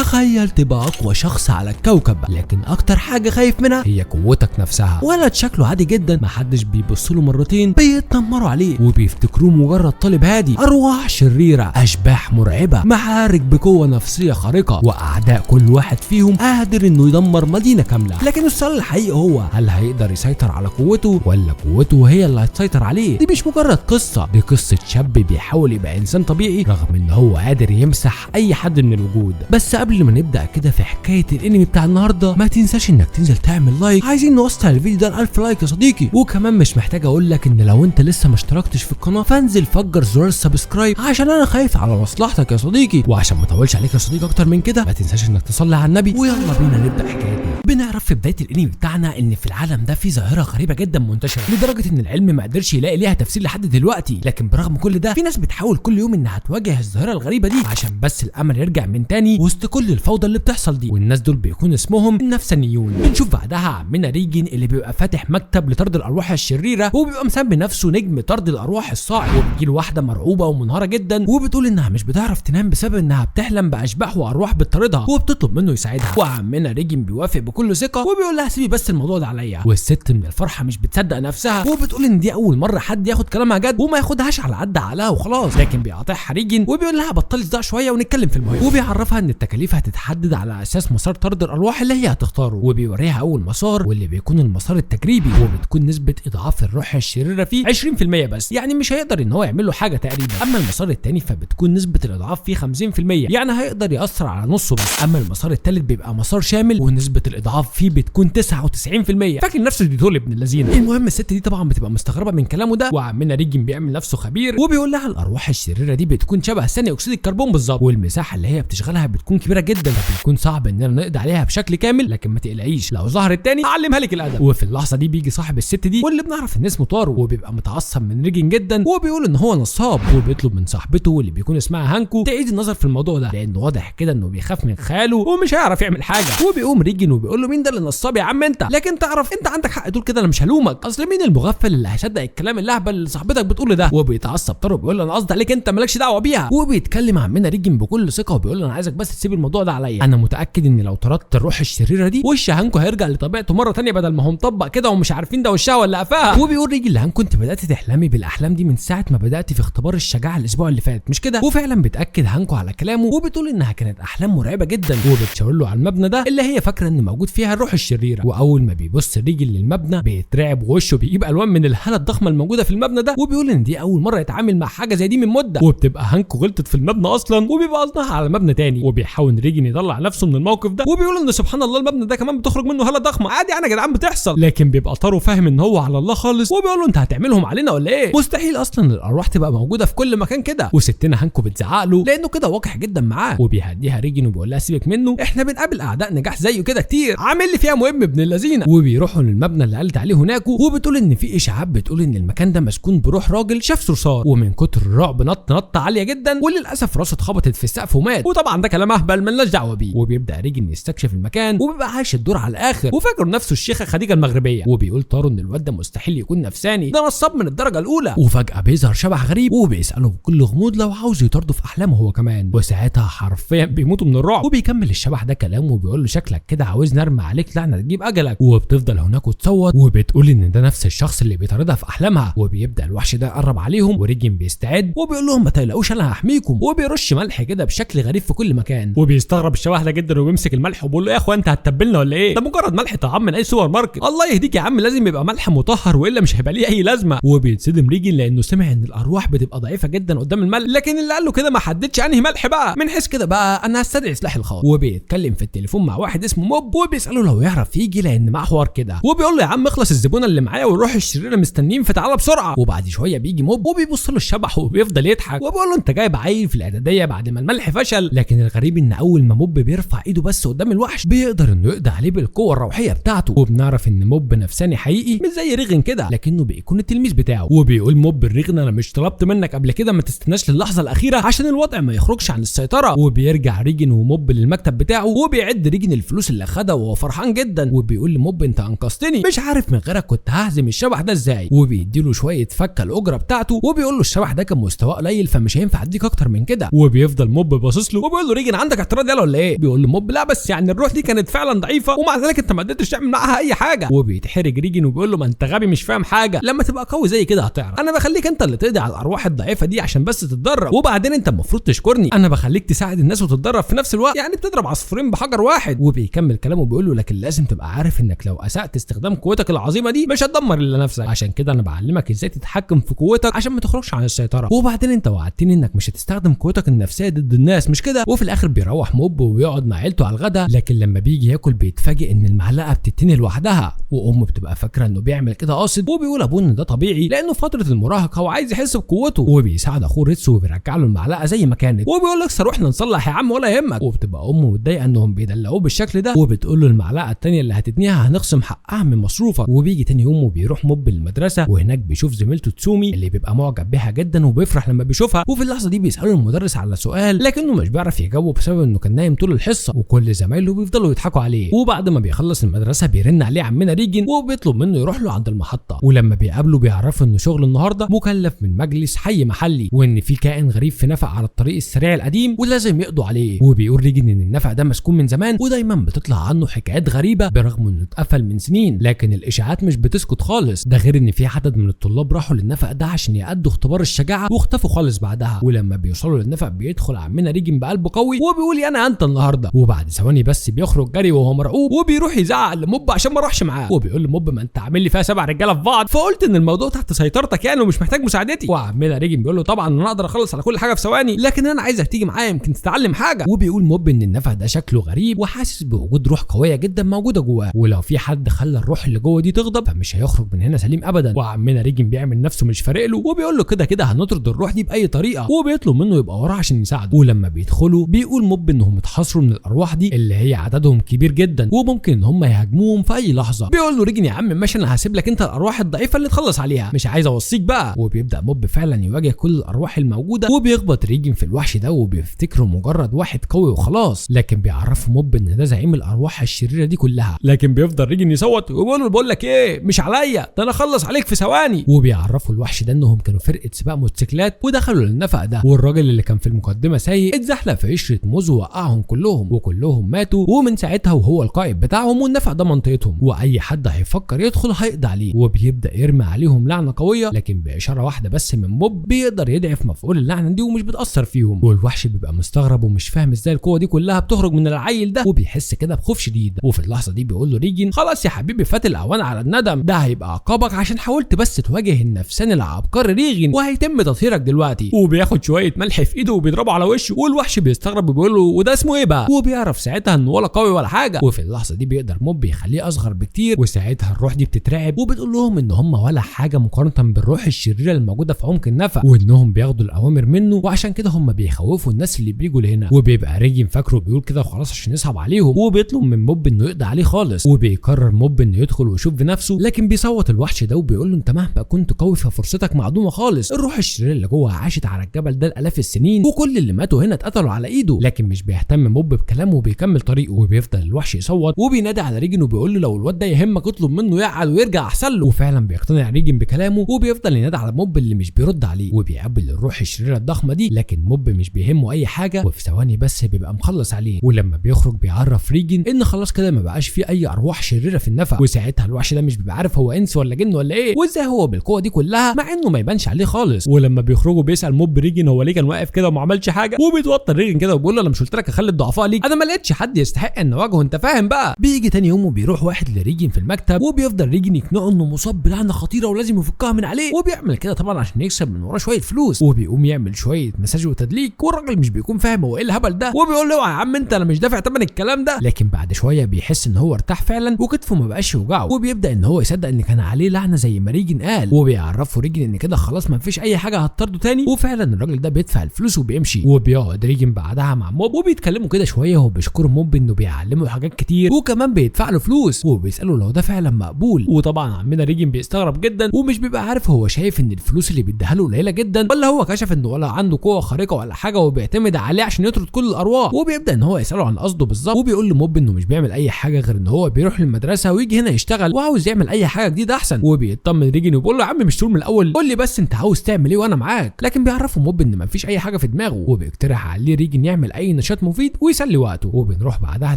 تخيل تبقى اقوى شخص على الكوكب، لكن اكتر حاجة خايف منها هي قوتك نفسها. ولد شكله عادي جدا، محدش بيبص له مرتين، بيتنمروا عليه وبيفتكروه مجرد طالب هادي. ارواح شريرة، اشباح مرعبة، معارك بقوة نفسية خارقة، واعداء كل واحد فيهم قادر انه يدمر مدينة كاملة. لكن السؤال الحقيقي هو هل هيقدر يسيطر على قوته ولا قوته هي اللي هتسيطر عليه؟ دي مش مجرد قصة، دي قصة شاب بيحاول يبقى انسان طبيعي رغم ان هو قادر يمسح اي حد من الوجود. بس قبل ما نبدا كده في حكاية الانمي بتاع النهارده، ما تنساش انك تنزل تعمل like، عايزين نوصل الفيديو ده ل 1000 like يا صديقي. وكمان مش محتاج اقول لك ان لو انت لسه ما اشتركتش في القناة فانزل فجر زرار ال subscribe عشان انا خايف على مصلحتك يا صديقي. وعشان ما اطولش عليك يا صديقي اكتر من كده، ما تنساش انك تصلي على النبي، ويلا بينا نبدا حكايتنا. بنعرف في بداية الانمي بتاعنا ان في العالم ده في ظاهره غريبة جدا منتشرة لدرجة ان العلم ما قدرش يلاقي ليها تفسير لحد دلوقتي. لكن برغم كل ده في ناس بتحاول كل يوم انها تواجه الظاهرة الغريبة دي عشان بس الامل يرجع من تاني وسط كل الفوضى اللي بتحصل دي، والناس دول بيكون اسمهم النفسانيون. بنشوف بعدها عمنا ريجن اللي بيبقى فاتح مكتب لطرد الارواح الشريرة وبيبقى مسمي نفسه نجم طرد الارواح الصاعد. وبتجيله واحدة مرعوبه ومنهاره جدا وبتقول انها مش بتعرف تنام بسبب انها بتحلم باشباح وارواح بتطاردها، وبتطلب منه يساعدها. وعمنا ريجن بيوافق بكل ثقة وبيقول لها سيبي بس الموضوع ده عليا. والست من الفرحة مش بتصدق نفسها وبتقول ان دي اول مرة حد ياخد كلامها جد وما ياخدهاش على قد عقلها وخلاص. لكن بيقاطعها ريجن وبيقول لها بطلي صداع شوية ونتكلم في المهم، وبيعرفها ان التكاليف هتتحدد على اساس مسار طرد الارواح اللي هي هتختاره. وبيوريها اول مسار واللي بيكون المسار التجريبي، وبتكون نسبه اضعاف الروح الشريرة فيه 20% بس، يعني مش هيقدر ان هو يعمل له حاجة تقريبا. اما المسار الثاني فبتكون نسبه الاضعاف فيه 50%، يعني هيقدر ياثر على نصه بس. اما المسار الثالث بيبقى مسار شامل ونسبه الاضعاف فيه بتكون 99%. فاكر نفسه ديتول ابن اللذينه. المهم الست دي طبعا بتبقى مستغربه من كلامه ده، وعمنا ريجن بيعمل نفسه خبير وبيقول لها الارواح الشريرة دي بتكون شبه ثاني اكسيد الكربون بالظبط، والمساحة اللي هي بتشغلها بتكون كبيرة جدا، فبيكون صعب اننا نقضي عليها بشكل كامل، لكن ما تقلقيش لو ظهرت تاني هعلمها لك الادب. وفي اللحظة دي بيجي صاحب الست دي واللي بنعرف ان اسمه طارو، وبيبقى متعصب من ريجن جدا وبيقول ان هو نصاب، وبيطلب من صاحبته واللي بيكون اسمها هانكو تعيد النظر في الموضوع ده لانه واضح كده انه بيخاف من خاله ومش هيعرف يعمل حاجة. وبيقوم ريجن وبيقول له مين ده اللي نصاب يا عم انت؟ لكن تعرف انت عندك حق تقول كده، انا مش هلومك، اصل مين المغفل اللي هيصدق الكلام اللهبل اللي صاحبتك بتقوله ده؟ وبيتعصب طارو وبيقول له انا قصدي عليك انت مالكش دعوه بيها. وبيتكلم عمنا ريجن بكل ثقة وبيقول له انا عايزك بس تسيب الموضوع ده عليا، انا متاكد ان لو طردت الروح الشريرة دي وش هانكو هيرجع لطبيعته مرة ثانية بدل ما هو مطبق كده ومش عارفين ده وشها ولا قفاها. وبيقول ريجن لهانكو انت بدات تحلمي بالاحلام دي من ساعة ما بدات في اختبار الشجاعة الاسبوع اللي فات مش كده؟ وفعلا بتاكد هانكو على كلامه وبتقول انها كانت احلام مرعبة جدا، وبتشاور له على المبنى ده اللي هي فاكره ان موجود فيها الروح الشريرة. واول ما بيبص ريجن للمبنى بيترعب ووشه بيجيب الوان من الهالة الضخمة الموجودة في المبنى ده، وبيقول ان دي اول مرة يتعامل مع حاجة زي دي من مده. وبتبقى هانكو غلطت في المبنى اصلا وبيبقى قصدها على مبنى تاني، وبيحاول ريجن يطلع نفسه من الموقف ده وبيقول ان سبحان الله المبنى ده كمان بتخرج منه هاله ضخمة عادي يعني يا جدعان بتحصل. لكن بيبقى طارو فاهم ان هو على الله خالص وبيقول له انت هتعملهم علينا ولا ايه؟ مستحيل اصلا الارواح تبقى موجودة في كل مكان كده. وستنا هانكو بتزعق له لانه كده واقح جدا معاه، وبيهديها ريجن وبيقول لها سيبك منه، احنا بنقابل اعداء نجاح زيه كده كتير، عامل لي فيها مهم ابن اللذينه. وبيروحوا للمبنى اللي قالت عليه هناك، وبتقول ان في اشاعات بتقول ان المكان ده مسكون بروح راجل شاف صرصار ومن كتر الرعب نط نطه عالية جدا وللاسف راسه اتخبطت في السقف ومات. وطبعا ده كلام اهبل ملناش دعوه بيه. وبيبدا ريجن يستكشف المكان وبيبقى عايش الدور على الاخر وفاكر نفسه الشيخه خديجة المغربية. وبيقول طارو ان الواد ده مستحيل يكون نفساني، ده نصاب من الدرجة الاولى. وفجاة بيظهر شبح غريب وبيساله بكل غموض لو عاوز يطارده في احلامه هو كمان، وساعتها حرفيا بيموتوا من الرعب. وبيكمل الشبح ده كلامه وبيقول له شكلك كده عاوزني ارمي عليك لعنه تجيب اجلك. وبتفضل هناك وتصوت وبتقول ان ده نفس الشخص اللي بيطاردها في احلامها. وبيبدا الوحش ده يقرب عليهم وريجن بيستعد وبيقول لهم ما تقلقوش انا هحميكم، وبيرش ملح كده بشكل غريب في كل مكان. وبيستغرب الشبح ده جدا وبيمسك الملح وبيقول له يا اخوان انت هتتبلنا ولا ايه؟ ده مجرد ملح طعام من اي سوبر ماركت، الله يهديك يا عم لازم يبقى ملح مطهر والا مش هيبقى ليه اي لازمه. وبيتصدم ريجن لانه سمع ان الارواح بتبقى ضعيفة جدا قدام الملح، لكن اللي قال له كده ما حددش انهي ملح بقى. من حيث كده بقى انا هستدعي سلاح الخاص. وبيتكلم في التليفون مع واحد اسمه موب وبيساله لو يعرف يجي لان معاه حوار كده، وبيقول له يا عم اخلص الزبونه اللي معايا والروح الشريرة مستنيين فتعالى بسرعة. وبعد شوية بيجي موب وبيبص له الشبح وبيفضل يضحك وبيقول له انت جايب عيل في الاعدادية بعد ما الملح فشل. لكن الغريب ان اول ما موب بيرفع ايده بس قدام الوحش بيقدر انه يقضي عليه بالقوة الروحية بتاعته. وبنعرف ان موب نفساني حقيقي مش زي ريغن كده، لكنه بيكون التلميذ بتاعه. وبيقول موب الريغن انا مش طلبت منك قبل كده ما تستناش للحظة الاخيرة عشان الوضع ما يخرجش عن السيطرة. وبيرجع ريجن وموب للمكتب بتاعه وبيعد ريجن الفلوس اللي اخدها وهو فرحان جدا، وبيقول لموب انت انقذتني، مش عارف من غيرك كنت ههزم الشبح ده ازاي. وبيديله شوية فكه الاجرة بتاعته وبيقول له الشبح ده كان مستواه قليل فمش هينفع اديك اكتر من كده. وبيفضل موب باصص له وبيقول له ريجن عندك اعتراض؟ اعتراض يلا ولا ايه؟ بيقول له موب لا بس يعني الروح دي كانت فعلا ضعيفة ومع ذلك انت ما قدرتش تعمل معاها اي حاجة. وبيتحرج ريجن وبيقول له ما انت غبي مش فاهم حاجة، لما تبقى قوي زي كده هتعرف. انا بخليك انت اللي تقضي على الارواح الضعيفة دي عشان بس تتدرب، وبعدين انت المفروض تشكرني، انا بخليك تساعد الناس وتتدرب في نفس الوقت، يعني بتضرب عصفورين بحجر واحد. وبيكمل كلامه بيقول له لكن لازم تبقى عارف انك لو اسأت استخدام قوتك العظيمة دي مش هتدمر الا نفسك، عشان كده انا بعلمك ازاي تتحكم في قوتك عشان ما تخرجش عن السيطرة. وبعدين انت وعدتني انك مش هتستخدم قوتك النفسية ضد الناس مش كده؟ وفي الاخر بيروح موب وبيقعد مع عيلته على الغدا، لكن لما بيجي ياكل بيتفاجئ ان المعلقة بتتني لوحدها، وامه بتبقى فاكره انه بيعمل كده قاصد، وبيقول ابوه ان ده طبيعي لانه في فترة المراهقة وعايز يحس بقوته. وبيساعد اخوه ريتسو وبيرجع له المعلقة زي ما كانت، وبيقول له اكسر واحنا نصلح يا عم ولا يهمك. وبتبقى امه متضايقة انهم بيدلعوه بالشكل ده، وبتقول له المعلقة الثانية اللي هتتنيها هنخصم حقها من مصروفك. وبيجي تاني يوم وبيروح موب المدرسة، وهناك بيشوف زميلته تسومي اللي بيبقى معجب بيها جدا وبيفرح لما بيشوفها. وفي اللحظة دي بيساله المدرس على سؤال لكنه مش بيعرف يجاوبه بسبب انه كان نايم طول الحصة، وكل زمايله بيفضلوا يضحكوا عليه. وبعد ما بيخلص المدرسة بيرن عليه عمنا ريجن وبيطلب منه يروح له عند المحطة، ولما بيقابله بيعرفه انه شغل النهارده مكلف من مجلس حي محلي، وان في كائن غريب في نفق على الطريق السريع القديم ولازم يقضوا عليه. وبيقول ريجن ان النفق ده مسكون من زمان ودايما بتطلع عنه حكايات غريبة برغم انه اتقفل من سنين، لكن الاشاعات مش بتسكت خالص. ده غير ان في عدد من الطلاب راحوا للنفق ده عشان يأدوا اختبار الشجاعة واختفوا خالص بعدها. ولما بيوصلوا للنفق بيدخل عمنا ريجن بقلب قوي وبيقول يا انا انت النهارده. وبعد ثواني بس بيخرج جري وهو مرعوب، وبيروح يزعق لموب عشان ما راحش معاه، وبيقول لموب ما انت عامل لي فيها 7 رجاله في بعض، فقلت ان الموضوع تحت سيطرتك يعني ومش محتاج مساعدتي. وعمنا ريجن بيقول له طبعا انا اقدر اخلص على كل حاجة في ثواني، لكن انا عايزك تيجي معايا يمكن تتعلم حاجة. وبيقول موب ان النفق ده شكله غريب وحاسس بوجود روح قوية جدا موجودة جواه، ولو في حد خلى الروح اللي جوه دي تغضب فمش هيخرج من هنا سليم ابدا. وعمنا ريجن بيعمل نفسه مش فارق له وبيقول له كده كده هنطرد الروح دي باي طريقه، وبيطلب منه يبقى وراه عشان يساعده. ولما بيدخلوا بيقول موب انهم اتحاصروا من الارواح دي اللي هي عددهم كبير جدا وممكن ان هم يهاجموهم في اي لحظة. بيقول له ريجن يا عم ماشي انا هسيب لك انت الارواح الضعيفة اللي تخلص عليها، مش عايز اوصيك بقى. وبيبدا موب فعلا يواجه كل الارواح الموجودة، وبيخبط ريجن في الوحش ده وبيفتكره مجرد واحد قوي وخلاص، لكن بيعرفه موب ان ده زعيم الارواح الشريرة دي كلها. لكن بيفضل ريجن يصوت ويقول له بقول لك ايه مش عليا، ده انا اخلص عليك في ثواني. وبيعرفوا الوحش ده انهم كانوا فرقه سباق موتوسيكلات ودخلوا للنفق ده، والراجل اللي كان في المقدمة سايق اتزحلق في قشرة موز ووقعهم كلهم وكلهم ماتوا، ومن ساعتها وهو القائد بتاعهم والنفق ده منطقتهم، واي حد هيفكر يدخل هيقضي عليه. وبيبدا يرمي عليهم لعنه قوية، لكن باشارة واحدة بس من موب بيقدر يضعف مفعول اللعنة دي ومش بتاثر فيهم. والوحش بيبقى مستغرب ومش فاهم ازاي القوة دي كلها بتخرج من العيل ده، وبيحس كده بخوف شديد. وفي اللحظة دي بيقول له ريجن خلاص يا حبيبي فات الاوان على الندم، ده هيبقى عقابك عشان حاولت بس تواجه النفساني العبقري ريجن، وهيتم تطهيرك دلوقتي. وبياخد شوية ملح في ايده وبيضربه على وشه، والوحش بيستغرب وبيقول له وده اسمه ايه بقى، وبيعرف ساعتها انه ولا قوي ولا حاجة. وفي اللحظة دي بيقدر موب يخليه اصغر بكتير، وساعتها الروح دي بتترعب وبتقول لهم ان هم ولا حاجة مقارنة بالروح الشريرة الموجودة في عمق النفق، وانهم بياخدوا الاوامر منه وعشان كده هم بيخوفوا الناس اللي بيجوا لهنا. وبيبقى ريجن فاكره بيقول كده وخلاص عشان يصعب عليهم، وبيطلب من موب انه يقضي عليه خالص. وبيقرر موب انه يدخل ويشوف بنفسه، لكن بيصوت الوحش ده وبيقول له انت مهما كنت قوي ففرصتك معدومة خالص، الروح الشريرة اللي جوه عاشت على الجبل ده الالاف السنين وكل اللي ماتوا هنا اتقتلوا على ايده. لكن مش بيهتم موب بكلامه وبيكمل طريقه، وبيفضل الوحش يصوت وبينادي على ريجن وبيقول له لو الواد ده يهمك اطلب منه يقعد ويرجع احسن له. وفعلا بيقتنع ريجن بكلامه وبيفضل ينادي على موب اللي مش بيرد عليه، وبيقابل الروح الشريرة الضخمة دي، لكن موب مش بيهمه اي حاجة، وفي ثواني بس بيبقى مخلص عليه. ولما بيخرج بيعرف ريجن ان خلاص كده ما بقاش في اي ارواح شريرة في النفق، وساعتها الوحش ده مش بيبقى عارف هو انس ولا جن ولا ايه، وازاي هو بالقوة دي كلها مع انه ما يبانش عليه خالص. ولما بيخرجوا بيسال موب ريجن هو ليه كان واقف كده وما عملش حاجة، وبيتوتر ريجن كده وبيقول له انا مش قلت لك اخلي الضعفاء ليك، انا ما لقيتش حد يستحق ان اواجهه انت فاهم بقى. بيجي تاني يوم وبيروح واحد لريجن في المكتب، وبيفضل ريجن يقنعه انه مصاب بلعنه خطيرة ولازم يفكها من عليه، وبيعمل كده طبعا عشان يكسب من وراه شوية فلوس، وبيقوم يعمل شوية مساج وتدليك، والراجل مش بيكون فاهم هو ايه الهبل ده، وبيقول له اوعى يا عم انت انا مش دافع ثمن الكلام ده. لكن بعد شوية بيحس ان هو ارتاح فعلا وكتفه ما بقاش يوجعه، وبيبدا ان هو يصدق ان كان عليه لعنه زي ما ريجن قال، وبيعرفه ريجن ان كده خلاص ما فيش اي حاجة هتطرده تاني. وفعلا الراجل ده بيدفع الفلوس وبيمشي. وبيقعد ريجن بعدها مع موب وبيتكلموا كده شوية، وبيشكروا موب انه بيعلمه حاجات كتير وكمان بيدفع له فلوس، وبيساله لو ده فعلا مقبول. وطبعا عمنا ريجن بيستغرب جدا ومش بيبقى عارف هو شايف ان الفلوس اللي بيديها له قليله جدا ولا هو كشف انه ولا عنده قوة خارقة ولا حاجة وبيعتمد عليه عشان يطرد كل الارواح. وبيبدا ان هو يساله عن قصده بالظبط، وبيقول لموب انه مش بيعمل اي حاجة غير ان هو بيروح للمدرسة ويجي هنا يشتغل وعاوز يعمل اي حاجة جديدة احسن. وبيطمن ريجن وبيقول له يا عم مش تقول من الاول، قول لي بس انت عاوز تعمل ايه وانا معاك. لكن بيعرفه موب ان مفيش اي حاجة في دماغه، وبيقترح عليه ريجن يعمل اي نشاط مفيد ويسلي وقته. وبنروح بعدها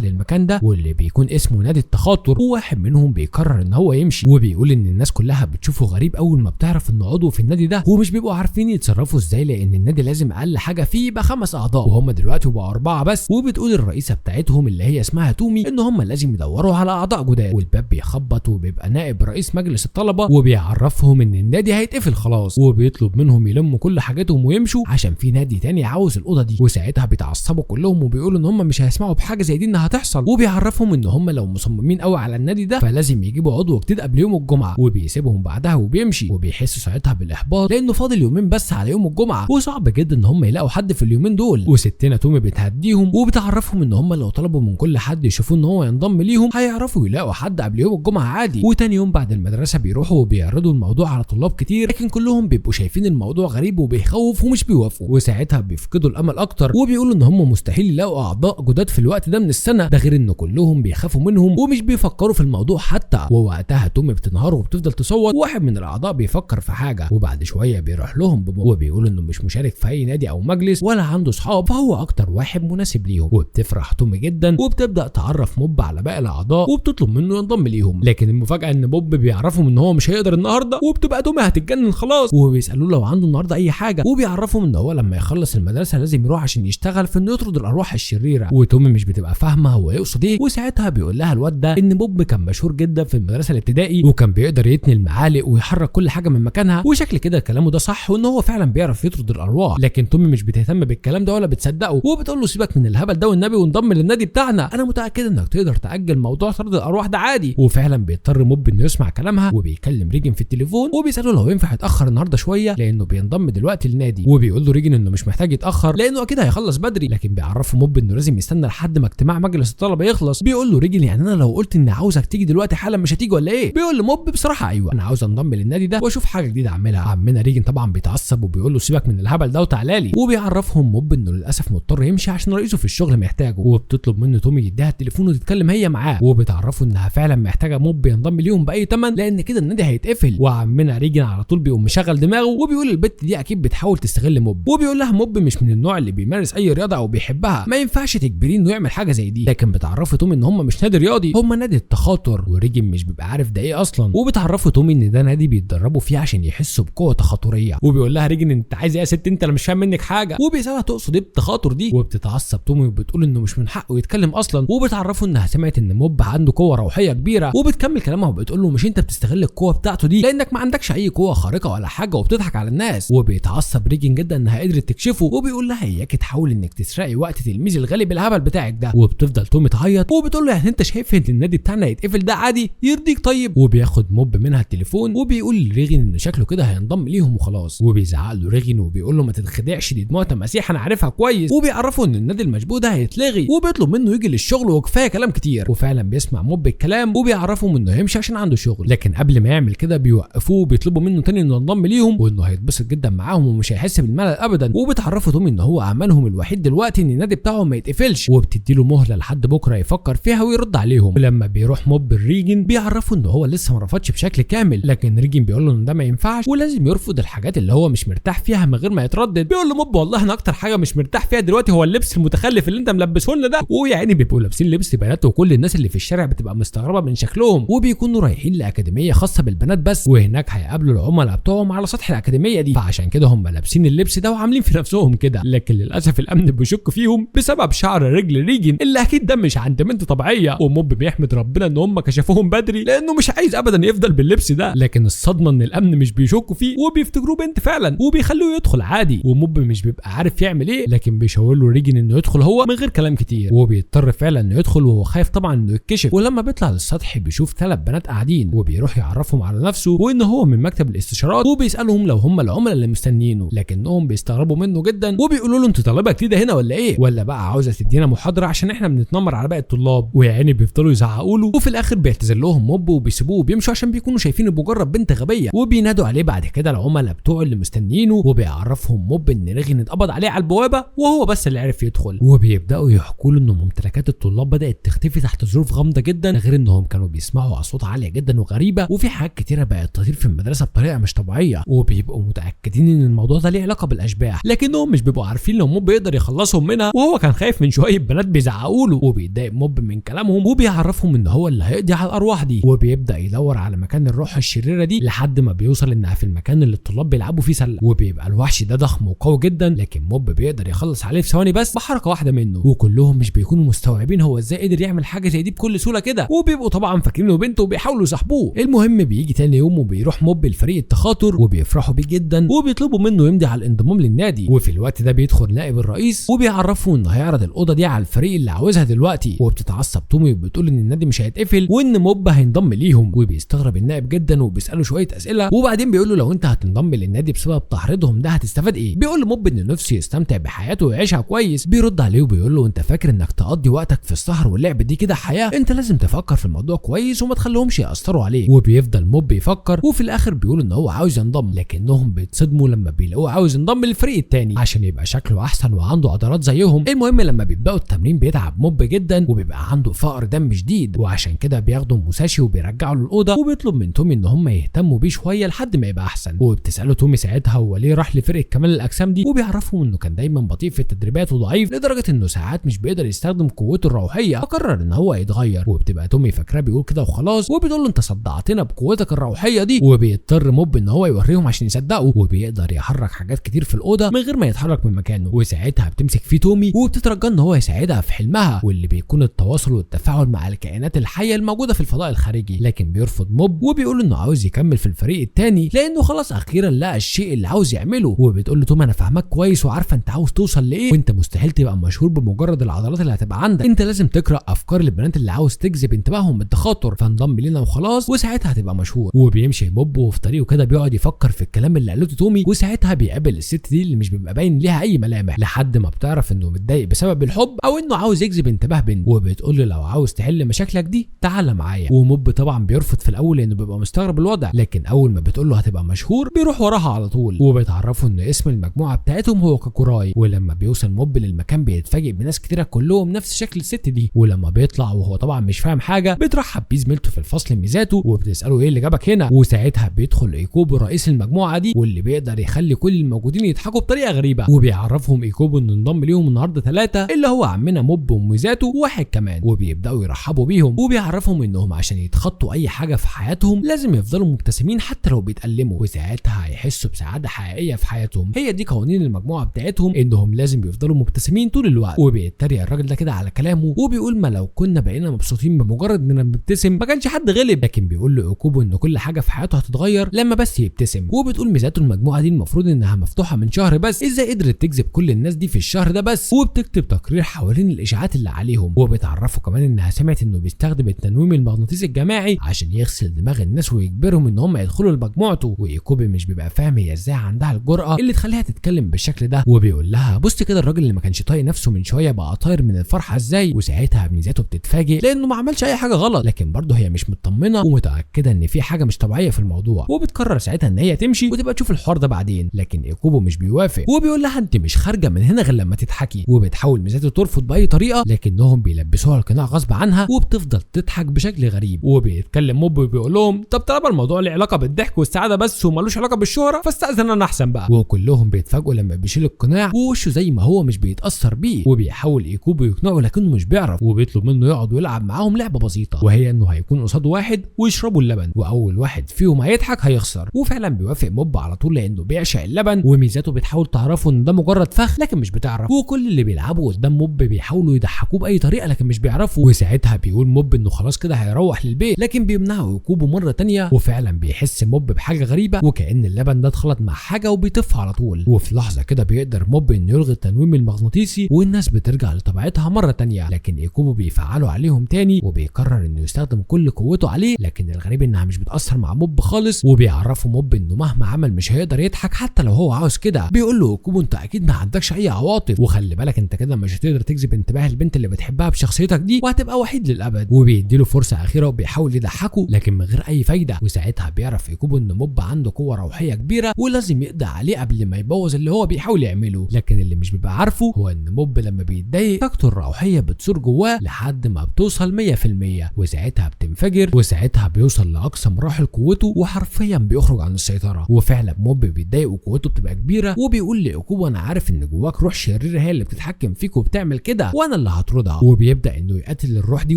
للمكان ده واللي بيكون اسمه نادي التخاطر، وواحد منهم بيقرر ان هو يمشي وبيقول ان الناس كلها بتشوفه غريب اول ما بتعرف انه عضو في النادي ده، ومش بيبقوا عارفين يتصرفوا ازاي لان النادي لازم اقل حاجة فيه يبقى 5 اعضاء وهم دلوقتي بقوا 4 بس. وبتقول الرئيسة بتاعتهم اللي هي اسمها تومي ان هم لازم يدوروا على اعضاء جداد. والباب بيخبط وبيبقى نائب رئيس مجلس الطلبة وبيعرفهم ان النادي هيتقفل خلاص، وبيطلب منهم يلموا كل حاجاتهم ويمشوا عشان في نادي تاني عاوز الاوضة دي. وساعتها بيتعصبوا كلهم وبيقولوا ان هم مش هيسمعوا بحاجة زي دي انها هتحصل، وبيعرفهم ان هم لو مصممين قوي على النادي ده فلازم يجيبوا عضو جديد قبل يوم الجمعة. وبيسيبهم بعدها وبيمشي، وبيحسوا ساعتها بالاحباط لانه فاضل يومين بس على يوم الجمعة وصعب جدا ان هم يلاقوا حد في اليومين دول. وستنا تومي بتهديهم وبتعرفهم ان هم لو طلبوا من كل حد يشوفوه ان هو ينضم ليهم هيعرفوا يلاقوا حد قبل يوم الجمعة عادي. وتاني يوم بعد المدرسة بيروحوا وبيعرضوا الموضوع على طلاب كتير، لكن كلهم بيبقوا شايفين الموضوع غريب وبيخوف ومش بيوافقوا. وساعتها بيفقدوا الامل اكتر وبيقولوا ان هم مستحيل يلاقوا اعضاء جداد في الوقت ده من السنة، ده غير ان كلهم بيخافوا منهم ومش بيفكروا في الموضوع حتى. ووقتها تومي بتنهار وبتفضل تصوت، وواحد من الاعضاء بيفكر في حاجة، وبعد شوية بيروح لهم وبيقول انه مش مشارك في اي نادي او مجلس ولا عنده اصحاب، فهو اكتر واحد مناسب ليهم. وبتفرح تومي جدا وبتبدا تعرف موب على باقي الاعضاء وبتطلب منه ينضم ليهم، لكن المفاجاة ان موب بيعرفهم ان هو مش هيقدر النهارده، وبتبقى تومي هتتجنن خلاص، وبيسالوه لو عنده النهارده اي حاجة، وبيعرفهم ان هو لما يخلص المدرسة لازم يروح عشان يشتغل في انه يطرد الارواح الشريرة. وتومي مش بتبقى فاهمه هو يقصد ايه، وساعتها بيقول لها الواد ده ان بوب كان مشهور جدا في المدرسة الابتدائي وكان بيقدر يتني المعالق ويحرك كل حاجة من مكانها، وشكل كده كلامه ده صح وان هو فعلا بيعرف يطرد الارواح. لكن تومي مش بتهتم بالكلام ده ولا بتصدقه، وبتقول له سيبك من الهبل ده والنبي وانضم للنادي بتاعنا، انا متاكدة انك تقدر تاجل موضوع طرد الارواح ده عادي. وفعلا بيضطر موب انه يسمع كلامها، وبيكلم ريجن في التليفون وبيساله لو ينفع يتاخر النهارده شوية لانه بينضم دلوقتي للنادي، وبيقول له ريجن انه مش محتاج يتاخر لانه اكيد هيخلص بدري، لكن بيعرفه موب انه لازم يستنى لحد ما اجتماع مجلس الطلبة يخلص. بيقول له ريجن يعني انا لو قلت اني عاوزك تيجي دلوقتي حالا مش هتيجي ولا ايه؟ بيقول له موب بصراحة ايوه انا عاوز انضم للنادي ده واشوف حاجة جديدة اعملها. عمنا ريجن طبعا بيتعصب وبيقول له سيبك من الهبل ده وتعالى لي، وبيعرفهم موب انه للاسف مضطر يمشي عشان رئيسه في الشغل محتاجه، وبتطلب منه تومي يديها التليفون وتتكلم هي معاه، وبتعرفه انها فعلا محتاجه موب ينضم ليهم باي ثمن لان كده النادي هيتقفل. وعمنا ريجن على طول بيقوم مشغل دماغه وبيقول البت دي اكيد بتحاول تستغل موب، وبيقول لها موب مش من النوع اللي بيمارس اي رياضة او بيحبها، ما ينفعش تجبريه انه يعمل حاجة زي دي. لكن بتعرفه تومي ان هم مش نادي رياضي، هم نادي التخاطر، وريجن مش بيبقى عارف ده ايه اصلا، وبتعرفه تومي ان ده نادي بيتدربوا فيه عشان يحسوا بقوة تخاطريه. وبيقول لها ريجن انت عايز ايه يا ست انت، انا مش فاهم منك حاجة، وبيسالها تقصد ايه بالتخاطر دي، وبتتعصب تومي وبتقول انه مش من حقه يتكلم اصلا، وبتعرفه انها سمعت ان موب عنده قوة روحية كبيرة، وبتكمل كلامها وبتقول له مش انت بتستغل القوة بتاعته دي لانك ما عندكش اي قوة خارقة ولا حاجة وبتضحك على الناس. وبيتعصب ريجن جدا انها قدرت تكشفه، وبيقول لها اياك تحاول انك تسرقي وقت تلميذ الغالي بالهبل بتاعك ده. وبتفضل تومي تعيط وبتقول له يعني انت شايف ان النادي بتاعنا يتقفل ده عادي يرضيك طيب؟ وبياخد موب منها التليفون وبيقول لريجن ان شكله كده هينضم ليهم وخلاص، وبيزعق له ريجن وبيقول له ما تتخدعش دي دموع تماسيح انا عارفها كويس، وبيعرفه ان النادي المشبوه ده هيتلغي، وبيطلب منه يجي للشغل وكفاية كلام كتير. وفعلا بيسمع موب الكلام وبيعرفهم انه يمشي عشان عنده شغل، لكن قبل ما يعمل كده بيوقفوه وبيطلبوا منه تاني انه ينضم ليهم وانه هيتبسط جدا معاهم ومش هيحس بالملل ابدا. وبتعرفه تومي ان هو املهم الوحيد دلوقتي ان النادي بتاعهم ما يتقفلش، وبتدي له مهله لحد بكره يفكر فيها ويرد عليهم. ولما بيروح موب الريجن بيعرفه ان هو لسه ما رفضش بشكل كامل، لكن ريجن بيقول له ان ده ما ينفعش ولازم يرفض الحاجات اللي هو مش مرتاح فيها من غير ما يتردد. بيقول له موب والله انا اكتر حاجة مش مرتاح فيها دلوقتي هو اللبس المتخلف اللي انت ملبسه لنا ده، ويعني بيبقوا لابسين لبس بنات وكل الناس اللي في الشارع بتبقى مستغربه من شكلهم، وبيكونوا رايحين لاكاديميه خاصة بالبنات بس، وهناك هيقابلوا العملاء بتوعهم على سطح الاكاديمية دي، فعشان كده هم لابسين اللبس ده وعاملين في نفسهم كده. لكن للاسف الامن بيشك فيهم بسبب شعر رجل ريجن اللي اكيد ده مش عند بنت طبيعية، وموب بيحمد ربنا ان هم كشفوهم بدري لانه مش عايز ابدا يفضل باللبس ده. لكن الصدمة ان الامن مش بيشكوا فيه وبيفتكروه بنت فعلا وبيخلوه يدخل عادي، وموب مش بيبقى عارف يعمل ايه، لكن بيشاور له ريجن انه يدخل هو من غير كلام كتير، وبيضطر فعلا انه يدخل وهو خايف طبعا انه يتكشف. ولما بيطلع للسطح بيشوف 3 بنات قاعدين، وبيروح يعرفهم على نفسه وان هو من مكتب الاستشارات، وبيسالهم لو هم العملاء اللي مستنيينه، لكنهم بيستغربوا منه جدا وبيقولوا له انت طالبه جديدة هنا ولا ايه، ولا بقى عاوزه تدينا محاضرة عشان احنا بنتنمر على باقي الطلاب. ويا عيني بيفضلوا يزعقوا له، وفي الاخر بيعتذر لهم موب وبيسيبوه وبيمشوا عشان بيكونوا شايفينه مجرد بنت غبية. وبينادوا عليه بعد كده العملاء بتوعه اللي مستنيينه، وبيعرفهم موب ان ريجن اتقبض عليه على البوابة وهو بس اللي عرف يدخل، وبيبداوا يحكوا له ان ممتلكات الطلاب بدات تختفي تحت ظروف غامضة جدا، غير انهم كانوا بيسمعوا اصوات عالية جدا وغريبة، وفي حاجات كتيرة بقت تطير في المدرسة بطريقة مش طبيعية، وبيبقوا متاكدين ان الموضوع ده ليه علاقة بالاشباح، لكنهم مش بيبقوا عارفين لو موب بيقدر يخلصهم منها منها، وهو كان خايف من شوية بنات بيزعقوا له. وبيتضايق موب من كلامهم وبيعرفهم ان هو اللي هيقضي على الارواح دي، وبيبدا يدور على مكان الروح الشريرة دي لحد ما بيوصل انها في المكان اللي الطلاب بيلعبوا فيه سله. وبيبقى الوحش ده ضخم وقوي جدا، لكن موب بيقدر يخلص عليه في ثواني بس بحركة واحدة منه، وكلهم مش بيكونوا مستوعبين هو ازاي قدر يعمل حاجة زي دي بكل سهولة كده، وبيبقوا طبعا فاكرينه بنته وبيحاولوا يصاحبوه. المهم بيجي تاني يوم وبيروح موب الفريق التخاطر وبيفرحوا بيه جدا وبيطلبوا منه يمضي على الانضمام للنادي. وفي الوقت ده بيدخل نائب الرئيس وبيعرفه انه هيعرض الاوضة دي على الفريق اللي عاوزها دلوقتي. وبتتعصب تومي وبتقول ان النادي مش هيتقفل وان موب هينضم ليهم. وبيستغرب النائب جدا وبيساله شوية اسئلة، وبعدين بيقول له لو انت هتنضم للنادي بسبب تحريضهم ده هتستفاد ايه؟ بيقول له موب ان نفسه يستمتع بحياته ويعيشها كويس. بيرد عليه وبيقول له انت فاكر انك تقضي وقتك في السهر واللعب دي كده حياة؟ انت لازم تفكر في الموضوع كويس وما تخليهمش ياثروا عليك. وبيفضل موب يفكر، وفي الاخر بيقول ان هو عاوز ينضم، لكنهم بيتصدموا لما بيلاقوه عاوز ينضم للفريق التاني عشان يبقى شكله احسن وعنده عضلات زيهم. المهم لما بيبداوا التمرين بيتعب موب جدا وبيبقى عنده فقر دم شديد، وعشان كده بياخدوا موساشي وبيرجعوا له الاوضة، وبيطلب من تومي ان هم يهتموا بيه شوية لحد ما يبقى احسن. وبتساله تومي ساعتها هو ليه راح لفرقة كمال الاجسام دي، وبيعرفهم انه كان دايما بطيء في التدريبات وضعيف لدرجة انه ساعات مش بيقدر يستخدم قوته الروحية، فقرر ان هو يتغير. وبتبقى تومي فاكراه بيقول كده وخلاص، وبتقول له انت صدعتنا بقوتك الروحية دي. وبيضطر موب ان هو يوريهم عشان يصدقوا، وبيقدر يحرك حاجات كتير في الاوضة من غير ما يتحرك من مكانه. وساعتها بتمسك فيه تومي وبتترجى ان هو يساعدها في حلمها، واللي بيكون التواصل والتفاعل مع الكائنات الحية الموجودة في الفضاء الخارجي. لكن بيرفض موب وبيقول انه عاوز يكمل في الفريق التاني لانه خلاص اخيرا لقى الشيء اللي عاوز يعمله. وبتقول له تومي انا فاهمك كويس وعارفه انت عاوز توصل لايه، وانت مستحيل تبقى مشهور بمجرد العضلات اللي هتبقى عندك، انت لازم تقرا افكار البنات اللي عاوز تجذب انتباههم بالتخاطر، فانضم لنا وخلاص وساعتها هتبقى مشهور. وبيمشي موب وفي طريقه كده بيقعد يفكر في الكلام اللي قالته تومي، وساعتها بيقابل الست دي اللي مش بيبقى باين ليها اي ملامح، لحد ما بتعرف انه متضايق بسبب الحب او انه عاوز يجذب انتباه بنت، وبتقول له لو عاوز تحل مشاكلك دي تعالى معايا. وموب طبعا بيرفض في الاول لانه بيبقى مستغرب الوضع، لكن اول ما بتقول له هتبقى مشهور بيروح وراها على طول. وبيتعرفوا ان اسم المجموعة بتاعتهم هو كاكوراي. ولما بيوصل موب للمكان بيتفاجئ بناس كتيرة كلهم نفس شكل الست دي. ولما بيطلع وهو طبعا مش فاهم حاجة بترحب بيه زميلته في الفصل ميزاته وبتساله ايه اللي جابك هنا. وساعتها بيدخل ايكوبو رئيس المجموعة دي، واللي بيقدر يخلي كل الموجودين يضحكوا بطريقة غريبة. وبيعرفهم ايكوبو انه انضم ليهم النهارده 3 اللي هو عمنا موب وميزاته وواحد كمان، وبيبداوا يرحبوا بيهم وبيعرفهم انهم عشان يتخطوا اي حاجة في حياتهم لازم يفضلوا مبتسمين حتى لو بيتألموا، وساعتها هيحسوا بسعادة حقيقية في حياتهم. هي دي قوانين المجموعة بتاعتهم، انهم لازم يفضلوا مبتسمين طول الوقت. وبيتريق الراجل ده كده على كلامه وبيقول ما لو كنا بقينا مبسوطين بمجرد اننا بنبتسم ما كانش حد غلب. لكن بيقول له ايكوبو ان كل حاجة في حياته هتتغير لما بس يبتسم. وبتقول ميزاته المجموعة دي المفروض انها مفتوحة من شهر بس، ازاي قدرت تجذب كل الناس دي في الشهر ده بس؟ وبتكتب تقرير حوالين الاشاعات اللي عليهم. وبتعرفوا كمان انها سمعت انه بيستخدم التنويم المغناطيسي الجماعي عشان يغسل دماغ الناس ويجبرهم ان هم يدخلوا لمجموعته. وايكوبي مش بيبقى فاهم هي ازاي عندها الجرأة اللي تخليها تتكلم بالشكل ده، وبيقول لها بص كده الراجل اللي ما كانش طايق نفسه من شوية بقى طاير من الفرحة ازاي. وساعتها ميزاته بتتفاجئ لانه ما عملش اي حاجة غلط، لكن برضه هي مش مطمنه ومتاكده ان في حاجة مش طبيعية في الموضوع، وبتقرر ساعتها ان هي تمشي وتبقى تشوف الحوار ده بعدين. لكن ايكوبو مش بيوافق وبيقول لها انت مش خارجه من هنا غير لما تضحكي. وبتحاول ميزاته ترفض باي طريقه، لكنهم بيلبسوها القناع غصب عنها وبتفضل تضحك بشكل غريب. وبيتكلم موب وبيقول لهم طب طالما الموضوع له علاقة بالضحك والسعادة بس ومالوش علاقة بالشهره فاستاذن انا احسن بقى. وكلهم بيتفاجئوا لما بيشيل القناع ووشه زي ما هو مش بيتاثر بيه. وبيحاول ايكوبو يقنعه لكنه مش بيعرف، وبيطلب منه يقعد ويلعب معاهم لعبه بسيطة، وهي انه هيكون قصاد واحد ويشربوا اللبن، واول واحد فيهم هيضحك هيخسر. وفعلا بيوافق موب على طول لانه بيعشق اللبن، وميزاته بتحاول تعرفه ان ده مجرد فخ لكن مش بتعرف. وكل اللي بيلعبوا قدام موب بيحاولوا يضحكوه باي طريقه لكن مش بيعرفوا. وساعتها بيقول موب انه خلاص كده هيروح للبيت، لكن بيمنعه ايكوبو مرة تانية. وفعلا بيحس موب بحاجة غريبة وكأن اللبن ده اتخلط مع حاجة وبيطفها على طول. وفي لحظة كده بيقدر موب انه يلغي التنويم المغناطيسي والناس بترجع لطبيعتها مرة تانية، لكن ايكوبو بيفعله عليهم تاني وبيقرر انه يستخدم كل قوته عليه، لكن الغريب انها مش بتاثر مع موب خالص. وبيعرفوا موب انه مهما عمل مش هيقدر يضحك حتى لو هو عاوز كده. بيقول له ايكوبو انت اكيد ما عندكش اي عواطف، وخلي بالك انت كده مش هتقدر تجذب انتباه البنت اللي بتحبها بشخصيتك دي وهتبقى وحيد للابد. وبيديله فرصة اخيرة وبيحاول يضحكه لكن من غير اي فايده. وساعتها بيعرف ايكوبو ان موب عنده قوة روحية كبيرة ولازم يقضي عليه قبل ما يبوظ اللي هو بيحاول يعمله. لكن اللي مش بيبقى عارفه هو ان موب لما بيتضايق طاقته الروحية بتصور جواه لحد ما بتوصل 100%، وساعتها بتنفجر، وساعتها بيوصل لاقصى مراحل قوته وحرفيا بيخرج عن السيطرة. وفعلا موب بيتضايق وقوته بتبقى كبيرة، وبيقول لايكوبو انا عارف ان جواك روح شريرة الشريرة هي اللي بتتحكم فيك وبتعمل كده وانا اللي هطردها. وبيبدا انه يقتل الروح دي،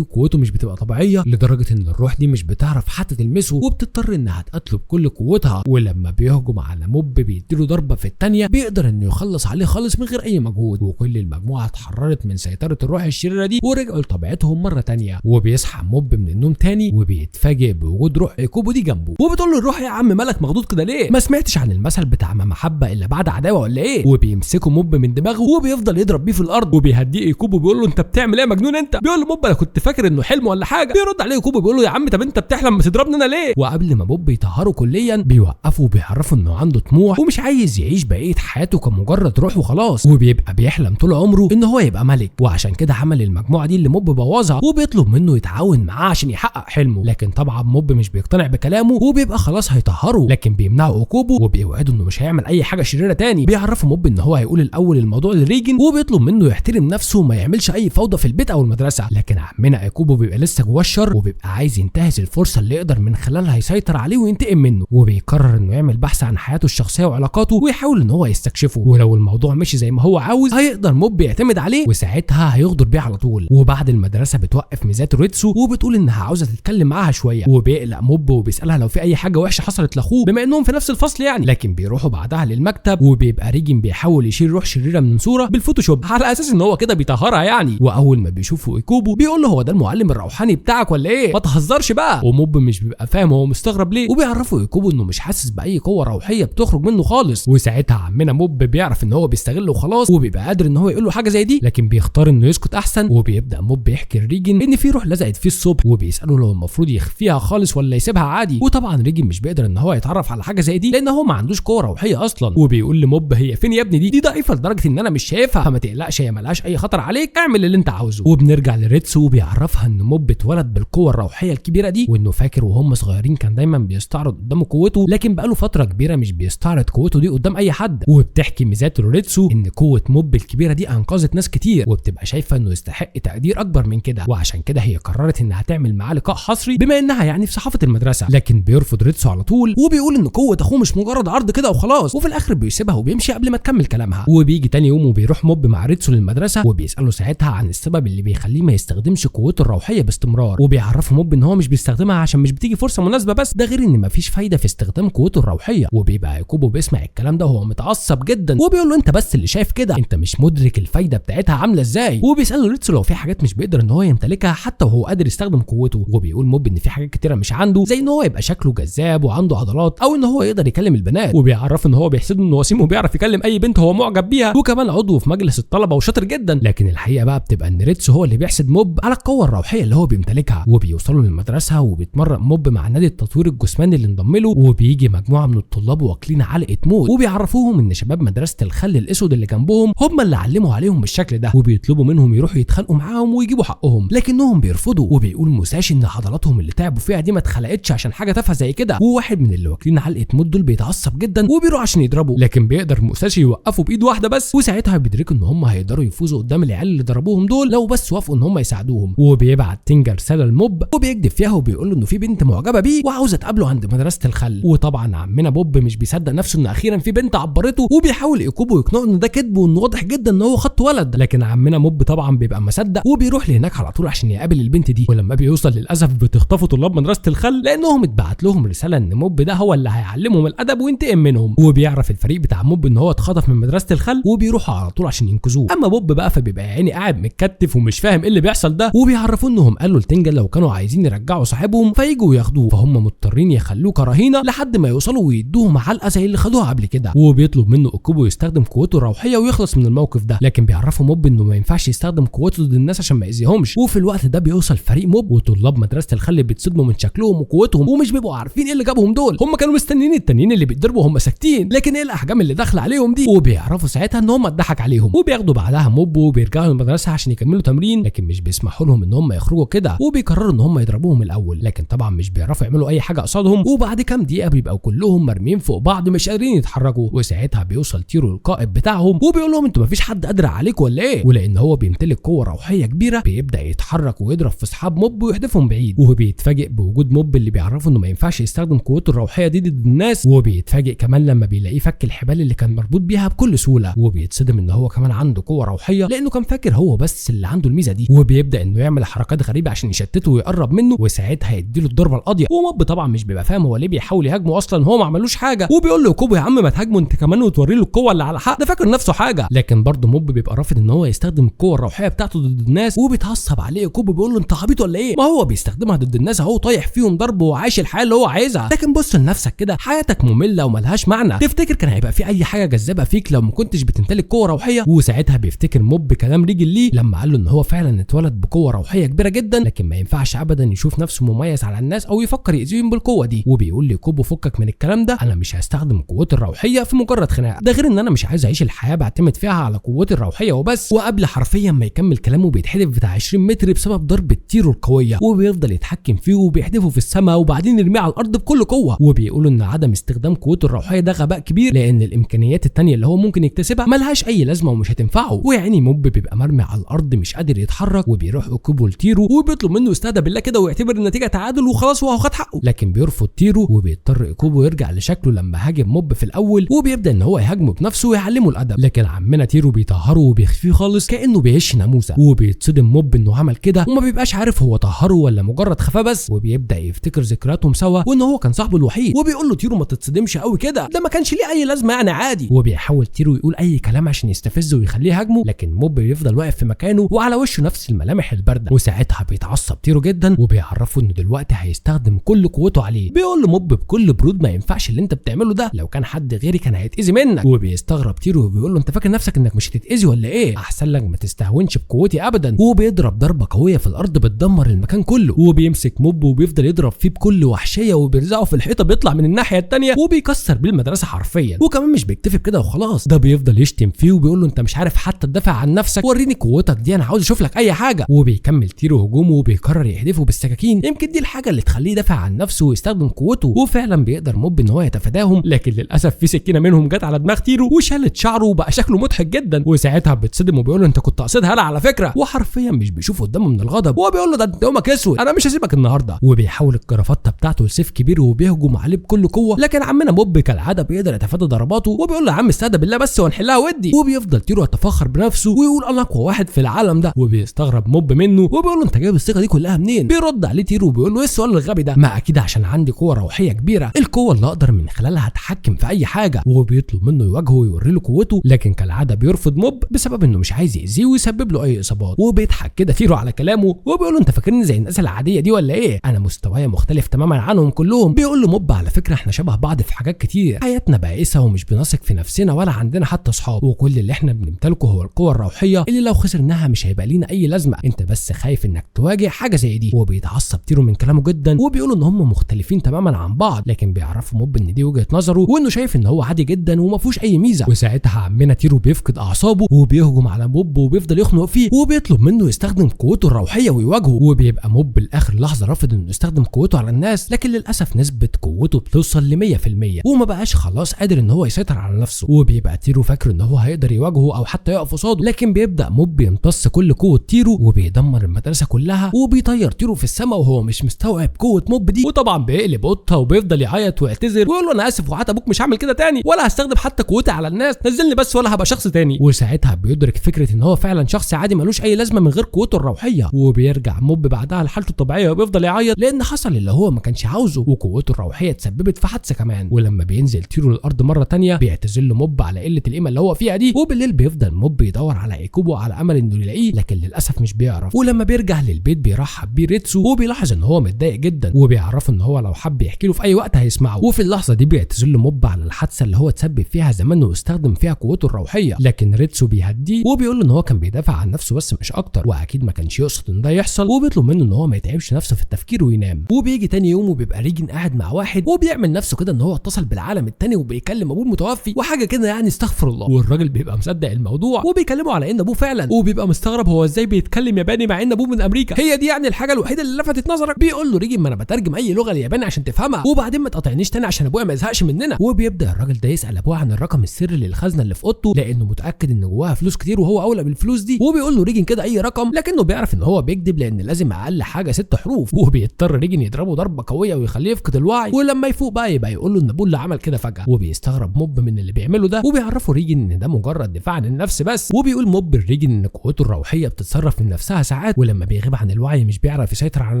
وقوته مش بتبقى طبيعية لدرجة ان الروح دي مش بتعرف حتى تلمسه، وبتضطر انها تقتله بكل قوتها. ولما بيهجم على موب بيديله ضربه في الثانية بيقدر انه يخلص عليه خالص من غير اي مجهود، وكل المجموعة اتحررت من سيطرة الروح الشريرة دي ورجعوا لطبيعتهم مرة ثانية. وبيصحى موب من النوم تاني وبيتفاجئ بوجود روح ايكوبو دي جنبه، وبتقول له الروح يا عم مالك مخضوض كده ليه؟ ما سمعتش عن المثل بتاع ما محبة الا بعد عداوة ولا ايه؟ وبيمسكه موب من دماغه وبيفضل يضرب بيه في الارض، وبيهديه ايكوبو بيقول له انت بتعمل ايه يا مجنون انت؟ بيقول له موب انا كنت فاكر انه حلم ولا حاجة. بيرد عليه ايكوبو بيقول له يا عم طب انت بتحلم ما تضربني انا ليه؟ وقبل ما موب يطهره كليا بيوقفه وبيعرفه انه عنده طموح ومش عايز يعيش بقية حياته كمجرد روح وخلاص، وبيبقى بيحلم طول عمره ان هو يبقى ملك، وعشان كده عمل المجموعة دي اللي موب بوظها، وبيطلب منه يتعاون معاه عشان يحقق حلمه. لكن طبعا موب مش بيقتنع بكلامه وبيبقى خلاص هيطهره، لكن بيمنعه ايكوبو وبيوعده انه مش هيعمل اي حاجة شريرة تاني. بيعرفه موب ان هو هيقول الاول الموضوع لريجن، وبيطلب منه يحترم نفسه وما يعملش اي فوضى في البيت او المدرسة. لكن عمنا ايكوبو بيبقى لسه جواه الشر، وبيبقى عايز ينتهز الفرصة اللي يقدر من خلالها يسيطر عليه وينتقم منه، وبيقرر انه يعمل بحث عن حياته الشخصية وعلاقاته ويحاول ان هو يستكشفه، ولو الموضوع مشي زي ما هو عاوز هيقدر موب يعتمد عليه وساعتها هيغدر بيه على طول. وبعد المدرسة بتوقف ميزاتو ريتسو وبتقول انها عاوزه تتكلم معاها شوية، وبيقلق موب وبيسالها لو في اي حاجة وحشة حصلت لاخوه بما انهم في نفس الفصل يعني. لكن بيروحوا بعدها للمكتب وبيبقى ريجن بيحاول يشيل روح شريرة من صوره بال Photoshop على اساس ان هو كده بيطهرها يعني. واول ما بيشوفوا ايكوبو بيقول له هو ده المعلم الروحاني بتاعك ولا ايه؟ ما تهزرش بقى. وموب مش بيبقى فاهم هو مستغرب ليه، وبيعرفوا ايكوبو انه مش حاسس باي قوة روحية بتخرج منه خالص. وساعتها عمنا موب بيعرف ان هو بيستغله وخلاص، وبيبقى قادر ان هو يقول له حاجة زي دي، لكن بيختار انه يسكت احسن. وبيبدا موب يحكي لريجن ان في روح لزقت فيه الصبح، وبيساله لو المفروض يخفيها خالص ولا يسيبها عادي. وطبعا ريجن مش بيقدر ان هو يتعرف على حاجة زي دي لان هو ما عندوش قوة روحية اصلا. وبيقول لموب هي فين يا ابني دي ضعيفة لدرجة ان انا مش شايفها، فما تقلقش هي ملهاش اي خطر عليك، اعمل اللي انت عاوزه. وبنرجع لريتسو وبيعرفها ان موب اتولد بالقوة الروحية الكبيرة دي، وانه فاكر وهم صغيرين كان دايما بيستعرض قدامه قوته، لكن بقاله فترة كبيرة مش بيستعرض قوته دي قدام اي حد. وبتحكي ميزاتو لريتسو ان قوة موب الكبيرة دي انقذت ناس كتير، وبتبقى شايفه انه يستحق تقدير اكبر من كده، وعشان كده هي قررت انها تعمل معاه لقاء حصري بما انها يعني في صحافة المدرسة. لكن بيرفض ريتسو على طول وبيقول ان قوة اخوه مش مجرد عرض كده وخلاص، وفي الاخر بيسيبها وبيمشي قبل ما تكمل كلامها. وبيجي تاني يوم وبيروح موب مع ريتسو للمدرسة، وبيساله ساعتها عن السبب اللي بيخليه ما يستخدمش قوته الروحية باستمرار، وبيعرفه موب ان هو مش بيستخدمها عشان مش بتيجي فرصة مناسبة بس، ده غير ان مفيش فايده في استخدام قوته الروحية. وبيبقى ايكوبو بيسمع الكلام ده وهو متعصب جدا، وبيقول له انت بس اللي شايف كده، انت مش مدرك الفايدة بتاعتها عامله ازاي. وبيساله ريتسو لو في حاجات مش بيقدر ان هو يمتلكها حتى وهو قادر يستخدم قوته، وبيقول موب ان في حاجات كتيرة مش عنده، زي ان هو يبقى شكله جذاب وعنده عضلات، او ان هو يقدر يكلم البنات. وبيعرفه ان هو بيحسده انه وسيم وبيعرف يكلم اي بنت هو معجب بيها، وكمان عضو في مجلس الطلبة وشاطر جدا. لكن الحقيقة بقى بتبقى ان ريتسو هو اللي بيحسد موب على القوة الروحية اللي هو بيمتلكها. وبيوصلوا للمدرسة وبيتمرن موب مع نادي التطوير الجسماني اللي انضم له، وبيجي مجموعة من الطلاب واكلين علقه موت، وبيعرفوهم ان شباب مدرسه الخل الاسود اللي جنبهم هم اللي علموا عليهم بالشكل ده، وبيطلبوا منهم يروحوا يتخانقوا معاهم ويجيبوا حقهم، لكنهم بيرفضوا. وبيقول موساشي ان عضلاتهم اللي تعبوا فيها دي ما اتخلقتش عشان حاجة تافهة زي كده. وواحد من اللي واكلين علقه موت دول بيتعصب جدا وبيروح عشان يضربه، لكن بيقدر موساشي يوقفه بايد واحدة بس. وساعتها بيدركوا ان هم هيقدروا يفوزوا قدام العيال اللي ضربوهم دول لو بس وافقوا ان هم يساعدوهم. وبيبعت تينجا رسالة لموب وبيكذب فيها وبيقول له انه في بنت معجبه بيه وعاوزه تقابله عند مدرسه الخل. وطبعا عمنا بوب مش بيصدق نفسه ان اخيرا في بنت عبرته، وبيحاول ايكوبو يقنعه ان ده كذب وانه واضح جدا ان هو خط ولد، لكن عمنا موب طبعا بيبقى مصدق وبيروح لهناك على طول عشان يقابل البنت دي. ولما بيوصل للاسف بتخطفوا طلاب مدرسه الخل لانهم اتبعت لهم رسالة ان موب ده هو اللي هيعلمهم الادب وينتقم منهم. وبيعرف الفريق بتاع موب ان هو اتخطف من مدرسه الخل وبيروحوا على طول عشان ينقذوه. اما بوب بقى فبيبقى عيني قاعد متكتف ومش فاهم ايه اللي بيحصل ده، وبيعرفوا انهم قالوا لتنجا لو كانوا عايزين يرجعوا صاحبهم فيجوا ياخدوه، فهم مضطرين يخلوه كرهينه لحد ما يوصلوا ويدوهم علقه زي اللي خدوها قبل كده. وبيطلب منه ايكوبو يستخدم قوته الروحية ويخلص من الموقف ده، لكن بيعرفوا موب انه ما ينفعش يستخدم قوته ضد الناس عشان ما يأذيهمش. وفي الوقت ده بيوصل فريق موب، وطلاب مدرسه الخل بيتصدموا من شكلهم وقوتهم ومش بيبقوا عارفين ايه اللي جابهم دول، هم كانوا مستنيين التانيين اللي بيتضربوا هم ساكتين، لكن ايه الاحجام اللي داخله عليهم دي؟ وبيعرفوا ساعتها ان هم اتضحك عليهم. وبياخدوا بعدها موب وبيرجعوا للمدرسة عشان يكملوا تمرين، لكن مش بيسمحوا لهم ان هم يخرجوا كده، وبيقرروا ان هم يضربوهم الاول، لكن طبعا مش بيعرفوا يعملوا اي حاجة قصادهم. وبعد كام دقيقة بيبقوا كلهم مرميين فوق بعض مش قادرين يتحركوا. وساعتها بيوصل تيرو القائد بتاعهم وبيقول لهم انتوا مفيش حد قادر عليكم ولا ايه؟ ولان هو بيمتلك قوة روحية كبيرة بيبدا يتحرك ويضرب في اصحاب موب ويحدفهم بعيد. وهو بيتفاجئ بوجود موب اللي بيعرفه انه ما ينفعش يستخدم قوته الروحية دي ضد الناس، وبيتفاجئ كمان لما بيلاقيه فك الحبال اللي كان مربوط بيها بكل سهولة، وبيتصدم ان ان هو كمان عنده قوة روحية لانه كان فاكر هو بس اللي عنده الميزة دي، وبيبدا انه يعمل حركات غريبة عشان يشتته ويقرب منه، وساعتها يديله الضربة القاضية. وموب طبعا مش بيبقى فاهم هو ليه بيحاول يهاجمه اصلا، هو ما عملوش حاجة، وبيقول له ايكوبو يا عم ما تهاجمه انت كمان وتوري له القوة اللي على حق، ده فاكر نفسه حاجة. لكن برضه موب بيبقى رافض ان هو يستخدم القوة الروحية بتاعته ضد الناس، وبيتعصب عليه ايكوبو بيقول له انت عبيط ولا ايه؟ ما هو بيستخدمها ضد الناس اهو، طايح فيهم ضرب وعايش الحياة اللي هو عايزها. لكن بص لنفسك كده، حياتك مملة وملهاش معنى، تفتكر كان هيبقى في اي حاجة جذابة فيك لو ما كنتش بتمتلك قوة روحية؟ وساعتها بيفتكر موب كلام ريجل ليه لما قال له ان هو فعلا اتولد بقوة روحية كبيرة جدا، لكن ما ينفعش ابدا يشوف نفسه مميز على الناس او يفكر يأذيهم بالقوة دي. وبيقول لكوبو فكك من الكلام ده، انا مش هستخدم قوتي الروحية في مجرد خناقه، ده غير ان انا مش عايز اعيش الحياة بعتمد فيها على قوتي الروحية وبس. وقبل حرفيا ما يكمل كلامه بيتحدف بتاع 20 متر بسبب ضربه تيرو القوية، وبيفضل يتحكم فيه وبيحدفه في السماء وبعدين يرميه على الارض بكل قوة. وبيقولوا ان عدم استخدام قوته الروحية ده غباء كبير، لان الامكانيات التانية اللي هو ممكن يكتسبها ملهاش اي لازمه ومش هتنفعه. ويعني موب بيبقى مرمي على الارض مش قادر يتحرك، وبيروح ايكوبو لتيرو وبيطلب منه يستهدى بالله كده ويعتبر النتيجة تعادل وخلاص وهو خد حقه، لكن بيرفض تيرو، وبيضطر ايكوبو يرجع لشكله لما هاجم موب في الاول، وبيبدا ان هو يهاجمه بنفسه ويعلمه الادب. لكن عمنا تيرو بيطهره وبيخفيه خالص كانه بيهش ناموسه، وبيتصدم موب انه عمل كده وما بيبقاش عارف هو طهره ولا مجرد خفاه بس، وبيبدا يفتكر ذكرياتهم سوا وان هو كان صاحبه الوحيد، وبيقول له تيرو ما تتصدمش قوي كده، ده ما كانش ليه اي لازمه يعني عادي. وبيحاول تيرو يقول اي كلام عشان يستفزه ويخليه يهاجمه، لكن موب بيفضل واقف في مكانه وعلى وشه نفس الملامح البارده. وساعتها بيتعصب تيرو جدا وبيعرفه انه دلوقتي هيستخدم كل قوته عليه. بيقول له موب بكل برود ما ينفعش اللي انت بتعمله ده، لو كان حد غيري كان هيتاذي منك. وبيستغرب تيرو وبيقول له انت فاكر نفسك انك مش هتتاذي ولا ايه؟ احسن لك ما تستهونش بقوتي ابدا. وبيضرب ضربه قوية في الارض بتدمر المكان كله، وبيمسك موب وبيفضل يضرب فيه بكل وحشية وبيرزعه في الحيطة بيطلع من الناحية الثانية وبيكسر بيه المدرسة حرفيا. وكمان مش بيكتفي بكده وخلاص، ده بيفضل يشتم فيه وبيقول له انت مش عارف حتى تدافع عن نفسك، وريني قوتك دي انا عاوز اشوف لك اي حاجة. وبيكمل تيرو هجومه وبيقرر يحدفه بالسكاكين، يمكن دي الحاجة اللي تخليه يدافع عن نفسه ويستخدم قوته. وفعلا بيقدر موب ان هو يتفاداهم، لكن للاسف في سكينة منهم جت على دماغ تيرو وشالت شعره وبقى شكله مضحك جدا. وساعتها بيتصدم وبيقول له انت كنت قاصدها لا على فكرة، وحرفيا مش بيشوف قدامه من الغضب، وبيقول له ده انت يومك اسود انا مش هسيبك النهارده. وبيحول الكرافته بتاعته لسيف كبير وبيهجم عليه بكل قوة، لكن عمنا موب كالعادة بيقدر يتفادى ضرباته وبيقول له يا عم استهدى بالله بس وهنحلها ودي. وبيفضل تيرو يتفاخر بنفسه ويقول انا اقوى واحد في العالم ده، وبيستغرب موب منه وبيقول له انت جايب الثقة دي كلها منين؟ بيرد عليه تيرو وبيقول له ايه السؤال الغبي ده؟ ما اكيد عشان عندي قوة روحية كبيرة، القوة اللي اقدر من خلالها اتحكم في اي حاجة. وبيطلب منه يواجهه ويوري له قوته، لكن كالعادة بيرفض موب بسبب انه مش عايز يأذيه ويسبب له اي اصابات. وبيضحك كده تيرو على كلامه وبيقول له انت فاكرني زي الناس العادية دي ولا ايه؟ انا مستواي مختلف تماما عنهم كلهم. بيقول له موب على فكرة احنا شبه بعض في حاجات كتير، حياتنا بائسه ومش بنثق في نفسنا ولا عندنا حتى اصحاب، وكل اللي احنا بنمتلكه هو القوة الروحية اللي لو خسرناها مش هيبقى لينا اي لازمه، انت بس خايف انك تواجه حاجة زي دي. وبيتعصب تيرو من كلامه جدا وبيقول ان هم مختلفين تماما عن بعض، لكن بيعرفوا موب ان دي وجهه نظره وانه شايف ان هو عادي جدا وما فيهوش اي ميزة. وساعتها عمنا تيرو بيفقد اعصابه وبيهجم على موب وبيفضل يخنق فيه وبيطلب منه يستخدم قوته الروحية ويواجهه. وبيبقى موب لاخر لحظة رافض انه يستخدم قوته على الناس، لكن للاسف نسبه قوته بتوصل ل 100% وما بقاش خلاص قادر ان هو يسيطر على نفسه. وبيبقى تيرو فاكر ان هو هيقدر يواجهه او حتى يقف قصاده، لكن بيبدا موب يمتص كل قوة تيرو وبيدمر المدرسة كلها وبيطير تيرو في السماء وهو مش مستوعب قوة موب دي. وطبعا بيقلب اوضتها وبيفضل يعيط ويعتذر ويقول له انا اسف وحتى ابوك مش هعمل كده تاني ولا هستخدم حتى قوتي على الناس، نزلني بس ولا هبقى شخص تاني. وساعتها بيدرك فكرة ان هو فعلا شخص عادي ملوش اي لازمه من غير قوته الروحية. وبيرجع موب بعدها لحالته الطبيعية وبيفضل يعيط لان حصل اللي هو ما كانش عاوزه وقوته الروحية اتسببت في حادثه كمان. ولما بينزل تيرو للارض مرة تانية بيعتذر له موب على قلة القيمة اللي هو فيها دي. وبالليل بيفضل موب يدور على ايكوبو على امل انه يلاقيه، لكن للاسف مش بيعرف. ولما بيرجع للبيت بيرحب بيه ريتسو وبيلاحظ ان هو متضايق جدا وبيعرفه ان هو لو حب يحكي له في اي وقت هيسمعه. وفي اللحظة دي بيعتذر له موب على الحادثة اللي هو اتسبب فيها زمان واستخدم فيها قوته الروحية، لكن ريتسو بيهديه وبيقول له ان هو كان بيدافع عن نفسه بس مش اكتر، واكيد ما كانش يقصد ان ده يحصل، وبيطلب منه ان هو ما يتعبش نفسه في التفكير وينام. وبيجي تاني يوم وبيبقى ريجن قاعد مع واحد وبيعمل نفسه كده ان هو اتصل بالعالم التاني وبيكلم ابوه المتوفي وحاجه كده يعني استغفر الله. والراجل بيبقى مصدق الموضوع وبيكلمه على ان ابوه فعلا، وبيبقى مستغرب هو ازاي بيتكلم ياباني مع ان ابوه من امريكا، هي دي يعني الحاجة الوحيدة اللي لفتت نظرك؟ بيقول له ريجن ما انا بترجم اي لغة الياباني عشان تفهمها، وبعدين ما تقاطعنيش تاني عشان ابويا ما يزهقش مننا. وبيبدا الراجل ده يسال ابوه عن الرقم السري للخزنه اللي في اوضته لانه متاكد ان جواها فلوس كتير وهو اولى بالفلوس دي. وبيقول له ريجن كده اي رقم، لكنه بيعرف ان هو بيكذب لان لازم اقل حاجة 6 حروف. وبيضطر ريجن يضربه ضربه قوية ويخليه يفقد الوعي، ولما يفوق بقى يبقى يقول له ان ابوه اللي عمل كده فجاة. وبيستغرب موب من اللي بيعمله ده وبيعرفه ريجن ان ده مجرد مجرد دفاع عن النفس بس. وبيقول موب لريجن ان قوته الروحية بتتصرف من نفسها ساعات، ولما بيغيب عن الوعي مش بيعرف يسيطر على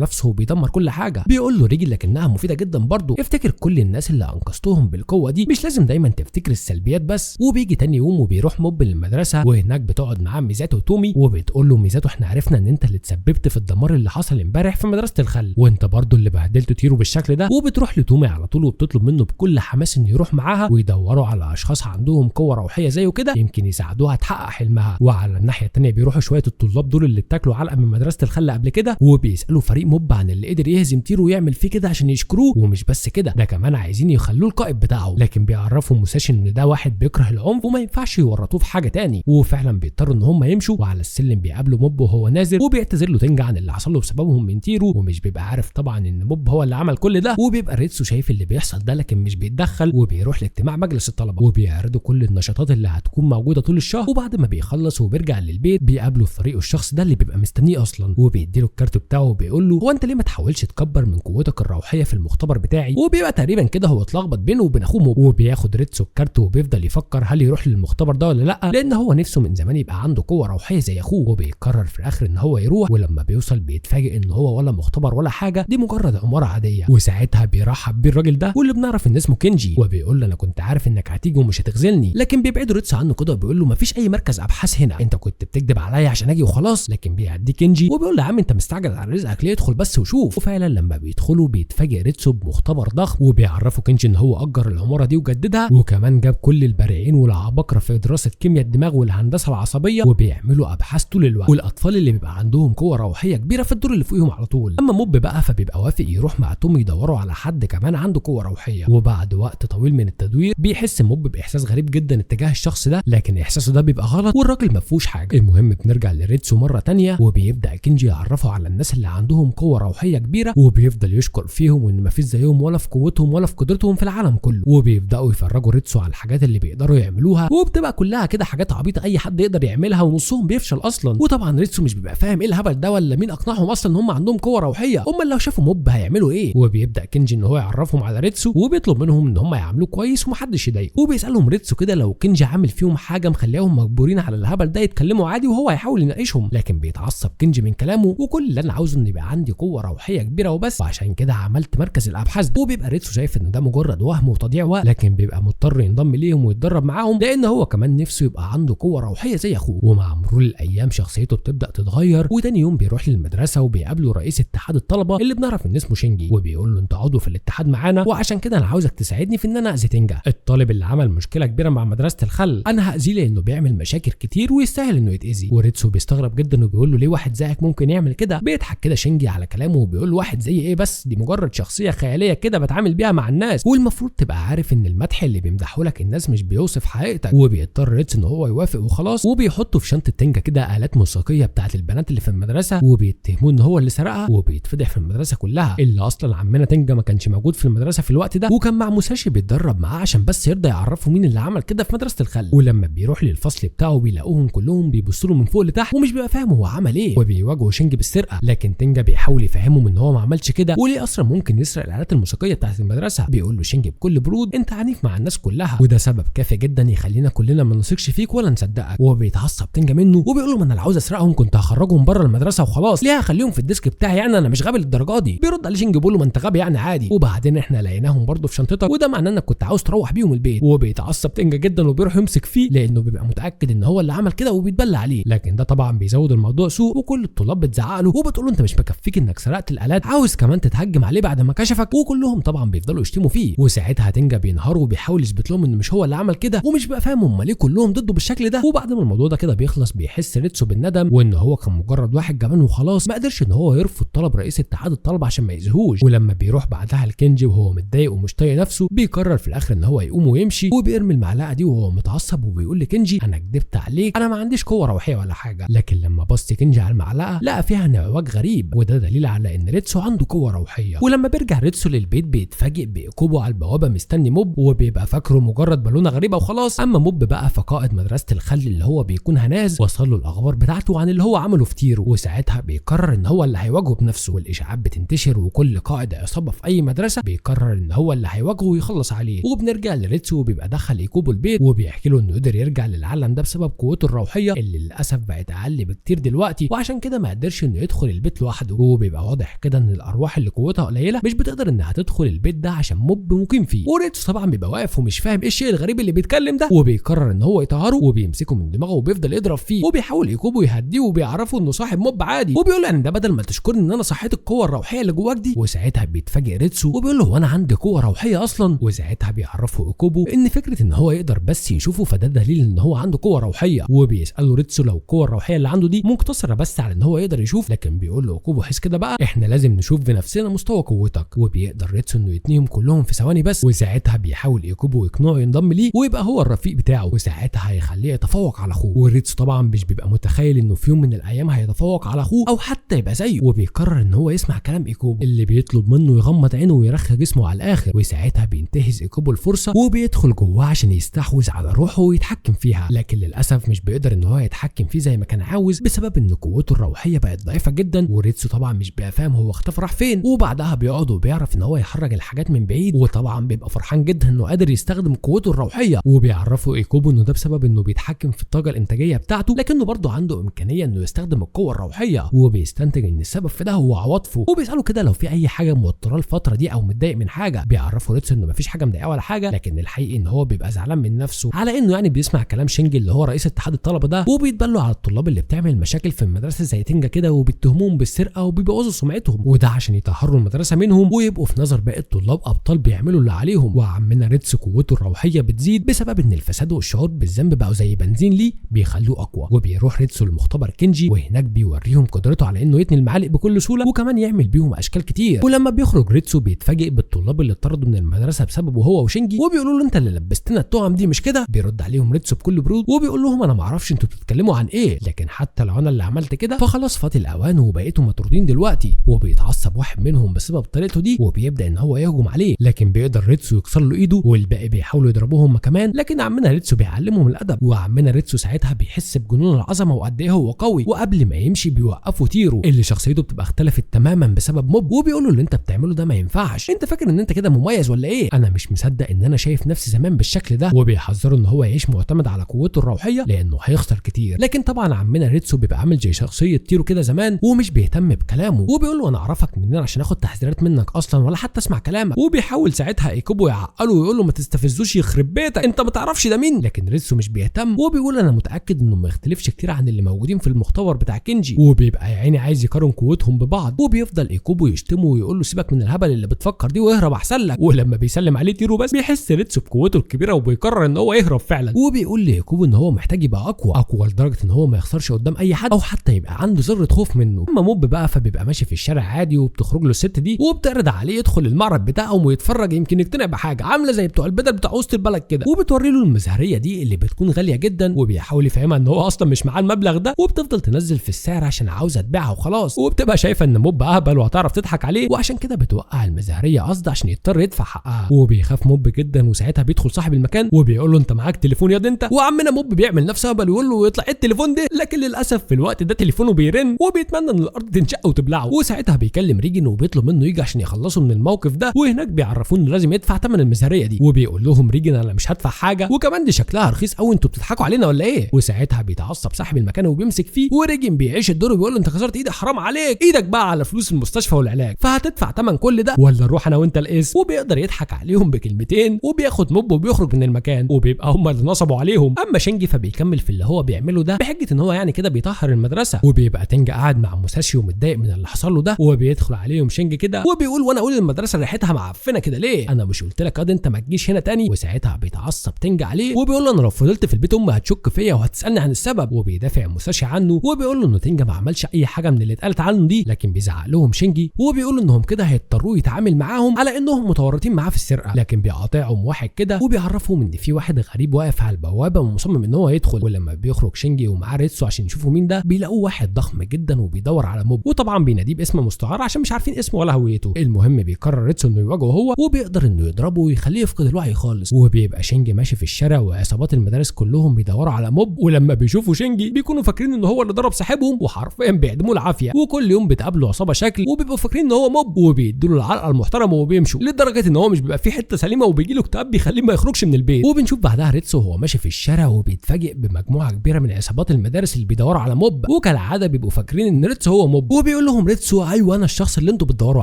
نفسه وبيدمر كل حاجة. بيقول له ريجن لكنها مفيدة جدا برضه، افتكر كل الناس اللي انقذتهم بالقوة دي، مش لازم دايما تفتكر السلبيات بس. وبيجي تاني يوم وبيروح موب للمدرسة، وهناك بتقعد معاه ميزاتو وتومي، وبتقول له ميزاتو احنا عرفنا ان انت اللي تسببت في الدمار اللي حصل امبارح في مدرسه الخل، وانت برضه اللي بهدلت تيرو بالشكل ده. وبتروح لتومي على طول وبتطلب منه بكل حماس انه يروح معاها ويدوروا على اشخاص عندهم قوة روحية زيه كده يمكن يساعدوها تحقق حلمها. وعلى الناحية الثانية بيروحوا شوية الطلاب دول اللي اتاكلوا علقه من مدرسه الخل قبل كده، وبيسالوا فريق موب عن اللي قدر يهزم تيرو ويعمل فيه كده عشان يشكروه، ومش بس كده ده كمان عايزين يخلوه القائد بتاعه. لكن بيعرفوا موساشي ان ده واحد بيكره العنف وما ينفعش يورطوه في حاجة تاني، وفعلا بيضطروا ان هم يمشوا. وعلى السلم بيقابلوا موب وهو نازل، وبيعتذر له تنجا عن اللي حصل له بسببهم من تيرو، ومش بيبقى عارف طبعا ان موب هو اللي عمل كل ده. وبيبقى ريتسو شايف اللي بيحصل ده لكن مش بيتدخل، وبيروح لاجتماع مجلس الطلبة وبيعرضوا كل النشاطات اللي هتكون موجودة طول الشهر. وبعد ما بيخلص وبيرجع للبيت بيقابله في طريقه الشخص ده اللي بيبقى مستنيه اصلا، وبيديله الكارت بتاعه وبيقول له هو انت ليه ما تحاولش تكبر من قوتك الروحية في المختبر بتاعي؟ وبيبقى تقريبا كده هو اتلخبط بينه وبين اخوه موب. وبياخد ريتسو الكارت وبيفضل يفكر هل يروح للمختبر ده ولا لا، لان هو نفسه من زمان يبقى عنده قوة روحية زي اخوه. وبيقرر في الاخر ان هو يروح، ولما بيوصل بيتفاجئ ان هو ولا مختبر ولا حاجة، دي مجرد عمارة عادية. وساعتها بيرحب بيه الراجل ده واللي بنعرف ان اسمه كينجي، وبيقول له انا كنت عارف انك هتيجي ومش هتخذلني. لكن بيبعدوا ريتسو عنه كده وبيقول له مفيش اي مركز ابحاث هنا، انت كنت بتكذب عليا عشان اجي وخلاص. لكن بيعدي كينجي وبيقول له يا عم انت مستعجل على رزقك ليه، ادخل بس وشوف. وفعلا لما بيدخلوا بيتفاجئ ريتسو بمختبر ضخم، وبيعرفوا كينجي ان هو اجر العمارة دي وجددها، وكمان جاب كل البارعين والعباقره في دراسة كيمياء الدماغ والهندسة العصبية، وبيعملوا ابحاث طول الوقت، والاطفال اللي بيبقى عندهم قوة روحية كبيرة في الدور اللي فوقيهم على طول. اما موب بقى فبيبقى وافق يروح مع تومي يدوروا على حد كمان عنده قوة روحية. وبعد وقت طويل من التدوير بيحس موب باحساس غريب جدا اتجاه الشخص ده، لكن احساسه ده بيبقى غلط والراجل ما فيهوش حاجة. المهم بنرجع لريتسو مرة تانية، وبيبدا كينجي يعرفه على الناس اللي عندهم قوة روحية كبيرة، وبيفضل يشكر فيهم وان ما فيش زيهم ولا في قوتهم ولا في قدرتهم في العالم كله. وبيبداوا يفرجوا ريتسو على الحاجات اللي بيقدروا يعملوها، وبتبقى كلها كده حاجات عبيطه اي حد يقدر يعملها، ونصهم بيفشل اصلا. وطبعا ريتسو مش بيبقى فاهم ايه الهبل ده ولا مين اقنعهم اصلا ان هم عندهم قوة روحية، امال لو شافوا موب هيعملوا ايه؟ وبيبدا كينجي ان هو يعرفهم على ريتسو، وبيطلب منهم ان هم يعاملوه كويس ومحدش يضايقه. وبيسالهم ريتسو كده لو كينجي عامل فيهم حاجة مخليهم مجبورين على الهبل ده يتكلموا عادي، وهو هيحاول يناقشهم. لكن بيتعصب كينجي من كلامه، وكل اللي انا عاوزه ان يبقى عندي قوة روحية كبيرة وبس، وعشان كده عملت مركز الابحاث ده. وبيبقى ريتسو شايف ان ده مجرد وهم وتضييع وقت، لكن بيبقى مضطر ينضم ليهم ويتدرب معاهم، لان هو كمان نفسه يبقى عنده قوة روحية زي اخوه. ومع مرور الايام شخصيته بتبدا تتغير، وتاني يوم بيروح للمدرسة وبيقابله رئيس اتحاد الطلبة اللي بنعرف ان اسمه شينجي، وبيقول له انت عضو في الاتحاد معانا، وعشان كده انا عاوزك تساعدني في ان انا اذي تنجا الطالب اللي عمل مشكلة كبيرة مع مدرسه الخل. انا هاذيه لانه بيعمل مشاكل كتير ويستاهل انه يتاذي. وريتسو بيستغرب جدا وبيقول له ليه واحد زيك ممكن يعمل كده؟ بيضحك كده شينجي على كلامه وبيقول له واحد زي ايه بس، دي مجرد شخصية خيالية كده بتعامل بيها مع الناس، والمفروض تبقى عارف ان المدح اللي بيمدحه لك الناس مش بيوصف حقيقتك. وبيضطر ريتسو ان هو يوافق وخلاص، وبيحطوا في شنطه تنجا كده الات موسيقية بتاعت البنات اللي في المدرسة، وبيتهموه ان هو اللي سرقها، وبيتفضح في المدرسة كلها. اللي اصلا عمنا تنجا ما كانش موجود في المدرسة في الوقت ده، وكان مع موساشي بيتدرب معاه عشان بس يرضى يعرفه مين اللي عمل كده في مدرسه الخل. ولما بيروح للفصل بتاعه بيلاقوهم كلهم بيبصوا له من فوق لتحت ومش بيبقى فاهم هو عمل ايه، وبيواجهوا شينجي بالسرقة. لكن تنجا بيحاول يفهمهم ان هو ما عملش كده وليه اصلا ممكن يسرق الالات الموسيقية بتاعت المدرسة. بيقول له شينجي بكل برود انت عنيف مع الناس كلها، وده سبب كافي جدا يخلينا كلنا ما نثقش فيك ولا نصدقك. وبيتعصب تنجا منه وبيقول له ما انا اللي عاوز اسرقهم كنت هخرجهم بره المدرسة وخلاص، ليه هخليهم في ال desk بتاعي يعني، انا مش غبي للدرجة دي. بيرد عليه شينجي بيقول له ما انت غبي يعني عادي، وبعدين احنا لقيناهم برضه في شنطتك وده معناه انك كنت عاوز تروح بيهم البيت. وبيتعصب تنجا جدا وبيروح يمسك فيه لانه بيبقى متاكد ان هو اللي عمل كده وبيتبلى عليه. لكن ده طبعا بيزود الموضوع سوء، وكل الطلاب بتزعق له وبتقول له انت مش مكفيك انك سرقت الالات، عاوز كمان تتهجم عليه بعد ما كشفك، وكلهم طبعا بيفضلوا يشتموا فيه. وساعتها تنجا بينهار وبيحاول يثبت لهم انه مش هو اللي عمل كده، ومش بقى فاهم هم ليه كلهم ضده بالشكل ده. وبعد ما الموضوع ده كده بيخلص بيحس ريتسو بالندم وان هو كان مجرد واحد جبان وخلاص، ما قدرش ان هو يرفض طلب رئيس اتحاد الطلبة عشان ما يأذيهوش. ولما بيروح بعدها لكينجي وهو متضايق ومش طايق نفسه بيقرر في الاخر ان هو يقوم ويمشي، وبيرمي المعلقة دي وهو متعصب وبيقول لكينجي انا كدبت عليك، انا ما عنديش قوة روحية ولا حاجة. لكن لما بص كينجي على المعلقة لقى فيها انعواج غريب، وده دليل على ان ريتسو عنده قوة روحية. ولما بيرجع ريتسو للبيت بيتفاجئ بايكوبو على البوابة مستني موب، وبيبقى فاكره مجرد بالونه غريبة وخلاص. اما موب بقى فقائد مدرسه الخل اللي هو بيكون هناز وصل له الاخبار بتاعته عن اللي هو عمله في تيرو، وساعتها بيقرر ان هو اللي هيواجهه بنفسه، والاشاعات بتنتشر وكل قائد عصابة في اي مدرسه بيقرر ان هو اللي هيواجهه ويخلص عليه. وبنرجع لريتسو وبيبقى دخل ايكوبو البيت وبيحكي له انه قدر قدر يرجع للعالم ده بسبب قوته الروحية اللي للاسف بقت اقل بكتير دلوقتي، وعشان كده ما قدرش انه يدخل البيت لوحده. وبيبقى واضح كده ان الارواح اللي قوتها قليله مش بتقدر انها تدخل البيت ده عشان موب مقيم فيه. وريتسو طبعا بيبقى واقف ومش فاهم ايه الشيء الغريب اللي بيتكلم ده، وبيقرر ان هو يطهره وبيمسكه من دماغه وبيفضل يضرب فيه، وبيحاول ايكوبو يهديه وبيعرفه انه صاحب موب عادي، وبيقول له ان ده بدل ما تشكرني ان انا صحيت القوة الروحية اللي جواك دي. وساعتها بيتفاجئ ريتسو وبيقول له هو انا عندي قوة روحية اصلا؟ وساعتها بيعرفه ايكوبو ان فكرة ان هو يقدر بس يشوفه فده دليل ان هو عنده قوة روحية، وبيساله ريتسو لو القوة الروحية اللي عنده دي مقتصرة بس على ان هو يقدر يشوف، لكن بيقول له ايكوبو حس كده بقى احنا لازم نشوف بنفسنا مستوى قوتك. وبيقدر ريتسو انه يتنيهم كلهم في ثواني بس، وساعتها بيحاول ايكوبو يقنعه ينضم ليه ويبقى هو الرفيق بتاعه، وساعتها هيخليه يتفوق على اخوه. وريتسو طبعا مش بيبقى متخيل انه في يوم من الايام هيتفوق على اخوه او حتى يبقى زيه، وبيقرر ان هو يسمع كلام ايكوبو اللي بيطلب منه يغمض عينه ويرخي جسمه على الاخر. وساعتها بينتهز ايكوبو الفرصة وبيدخل جواه عشان يستحوذ على روحه ويتحكم فيها، لكن للاسف مش بيقدر ان هو يتحكم فيه زي ما كان عاوز بسبب ان قوته الروحية بقت ضعيفة جدا. وريتسو طبعا مش بقى فاهم هو اختفى راح فين. وبعدها بيقعد وبيعرف ان هو يحرك الحاجات من بعيد، وطبعا بيبقى فرحان جدا انه قادر يستخدم قوته الروحية. وبيعرفه ايكوبو انه ده بسبب انه بيتحكم في الطاقة الانتاجية بتاعته، لكنه برضه عنده امكانية انه يستخدم القوة الروحية، وبيستنتج ان السبب في ده هو عواطفه. وبيساله كده لو في اي حاجة موتراه الفترة دي او متضايق من حاجة. بيعرفه ريتسو انه مفيش حاجة مضايقاه ولا حاجة، لكن الحقيقي ان هو بيبقى زعلان من نفسه على انه يعني بيسمع كلام شينجي اللي هو رئيس اتحاد الطلبة ده، وبيتبلوا على الطلاب اللي بتعمل مشاكل في المدرسة زي تنجا كده، وبيتهموهم بالسرقة وبيبوظوا سمعتهم، وده عشان يطهروا المدرسة منهم ويبقوا في نظر باقي الطلاب ابطال بيعملوا اللي عليهم. وعمنا ريتسو قوته الروحية بتزيد بسبب ان الفساد والشعور بالذنب بقوا زي بنزين ليه بيخلوه اقوى. وبيروح ريتسو لمختبر كينجي، وهناك بيوريهم قدرته على انه يتني المعالق بكل سهولة وكمان يعمل بيهم اشكال كتير. ولما بيخرج ريتسو بيتفاجئ بالطلاب اللي اتطردوا من المدرسة بسببه هو وشينجي، وبيقولوا له انت اللي لبستنا التهم دي مش كده؟ بيرد عليهم ريتسو بكل برود وبيقول لهم انا ما اعرفش انتوا بتتكلموا عن ايه، لكن حتى لو انا اللي عملت كده فخلاص فات الاوان وبقيتوا مطرودين دلوقتي. وبيتعصب واحد منهم بسبب طريقته دي وبيبدا ان هو يهجم عليه، لكن بيقدر ريتسو يكسر له ايده، والباقي بيحاولوا يضربوه هم كمان، لكن عمنا ريتسو بيعلمهم الادب. وعمنا ريتسو ساعتها بيحس بجنون العظمة وقد ايه هو قوي، وقبل ما يمشي بيوقفوا تيرو اللي شخصيته بتبقى اختلفت تماما بسبب موب، وبيقولوا اللي انت بتعمله ده ما ينفعش، انت فاكر ان انت كده مميز ولا ايه؟ انا مش مصدق ان انا شايف نفسي زمان بالشكل ده. وبيحذروا ان هو يعيش معتمد على قوته الروحية لانه هيخسر كتير. لكن طبعا عمنا ريتسو بيبقى عامل زي شخصية تيرو كده زمان ومش بيهتم بكلامه، وبيقول له انا اعرفك منين عشان اخد تحذيرات منك اصلا ولا حتى اسمع كلامك. وبيحاول ساعتها ايكوبو يعقله ويقول له ما تستفزوش يخرب بيتك انت ما تعرفش ده مين، لكن ريتسو مش بيهتم وبيقول انا متاكد انه ما يختلفش كتير عن اللي موجودين في المختبر بتاع كينجي. وبيبقى يا عيني عايز يقارن قوتهم ببعض، وبيفضل ايكوبو يشتمه ويقول له سيبك من الهبل اللي بتفكر دي واهرب احسن لك. ولما بيسلم عليه تيرو بس بيحس ريتسو بقوته الكبيرة وبيقرر ان هو يهرب فعلا، وبيقول لايكوبو ان هو محتاج يبقى اقوى اقوى لدرجة ان هو ما يخسرش قدام اي حد او حتى يبقى عنده ذره خوف منه. اما موب بقى فبيبقى ماشي في الشارع عادي، وبتخرج له الست دي وبتعرض عليه يدخل المعرض بتاعهم ويتفرج يمكن يقتنع بحاجة، عامله زي بتوع البدل بتاع وسط البلد كده. وبتوري له المزهريه دي اللي بتكون غالية جدا، وبيحاول يفهمها ان هو اصلا مش معاه المبلغ ده، وبتفضل تنزل في السعر عشان عاوزه تبيعها وخلاص. وبتبقى شايفه ان موب اهبل وهتعرف تضحك عليه، وعشان كده بتوقع المزهريه قصد عشان يضطر يدفع حقها. وبيخاف موب جدا، وساعتها بيدخل صاحب المكان وبيقول له انت معاك تليفون يا انت؟ وعمنا موب بيعمل نفسه هبل ويقول له يطلع التليفون ده، لكن للاسف في الوقت ده تليفونه بيرن وبيتمنى ان الارض تنشق وتبلعه. وساعتها بيكلم ريجن وبيطلب منه يجي عشان يخلصوا من الموقف ده، وهناك بيعرفوه انه لازم يدفع ثمن المزهريه دي. وبيقول لهم ريجن انا مش هدفع حاجة، وكمان دي شكلها رخيص قوي، انتوا بتضحكوا علينا ولا ايه؟ وساعتها بيتعصب صاحب المكان وبيمسك فيه، وريجن بيعيش الدور وبيقول له انت كسرت ايدي حرام عليك، ايدك بقى على فلوس المستشفى والعلاج، فهتدفع ثمن كل ده ولا نروح انا وانت القسم؟ وبيقدر يضحك عليهم بكلمتين وبياخد موب وبيخرج من المكان، وبيبقى هم اللي نصبوا عليهم. اما شينجي فبيكمل في اللي هو بيعمله ده بحجة ان هو يعني كده بيطهر المدرسة. وبيبقى تنجا قاعد مع موساشي ومتضايق من اللي حصل له ده، وبيدخل عليهم شينجي كده وبيقول وانا اقول المدرسة ريحتها معفنه كده ليه؟ انا مش قلت لك انت ما تجيش هنا تاني؟ وساعتها بيتعصب تنجا عليه وبيقول له انا لو فضلت في البيت امي هتشك فيا وهتسالني عن السبب. وبيدافع موساشي عنه وبيقول له ان تنجا ما عملش اي حاجة من اللي اتقالت عنه دي، لكن بيزعق لهم شينجي وبيقول انهم كده هيضطروا يتعامل معاهم على انهم متورطين معاه في السرقة. لكن بيقاطعهم واحد كده وبيعرفهم ان في واحد غريب واقف على البوابة ومصمم ان هو يدخل. ولما بيخرج شينجي ومعاه ريتسو عشان يشوفوا مين ده، بيلاقوه واحد ضخم جدا وبيدور على موب، وطبعا بيناديه باسم مستعار عشان مش عارفين اسمه ولا هويته. المهم بيقرر ريتسو انه يواجهه هو، وبيقدر انه يضربه ويخليه يفقد الوعي خالص. وبيبقى شينجي ماشي في الشارع وعصابات المدارس كلهم بيدوروا على موب، ولما بيشوفوا شينجي بيكونوا فاكرين ان هو اللي ضرب صاحبهم وحرفيا بيعدموه العافية. وكل يوم بتقابله عصابة شكل وبيبقوا فاكرين ان هو موب وبيدوا له العلقة المحترمة وبيمشوا، لدرجة ان هو مش بيبقى في حتة سليمة وبيجي له اكتئاب بيخليه ما يخرجش من البيت. وبنشوف بعدها ريتسو وهو وهو ماشي في الشارع وبيتفاجئ بمجموعه كبيرة من عصابات المدارس اللي بيدوروا على موب، وكالعادة بيبقوا فاكرين ان ريتسو هو موب، وبيقول لهم ريتسو ايوه انا الشخص اللي انتوا بتدوروا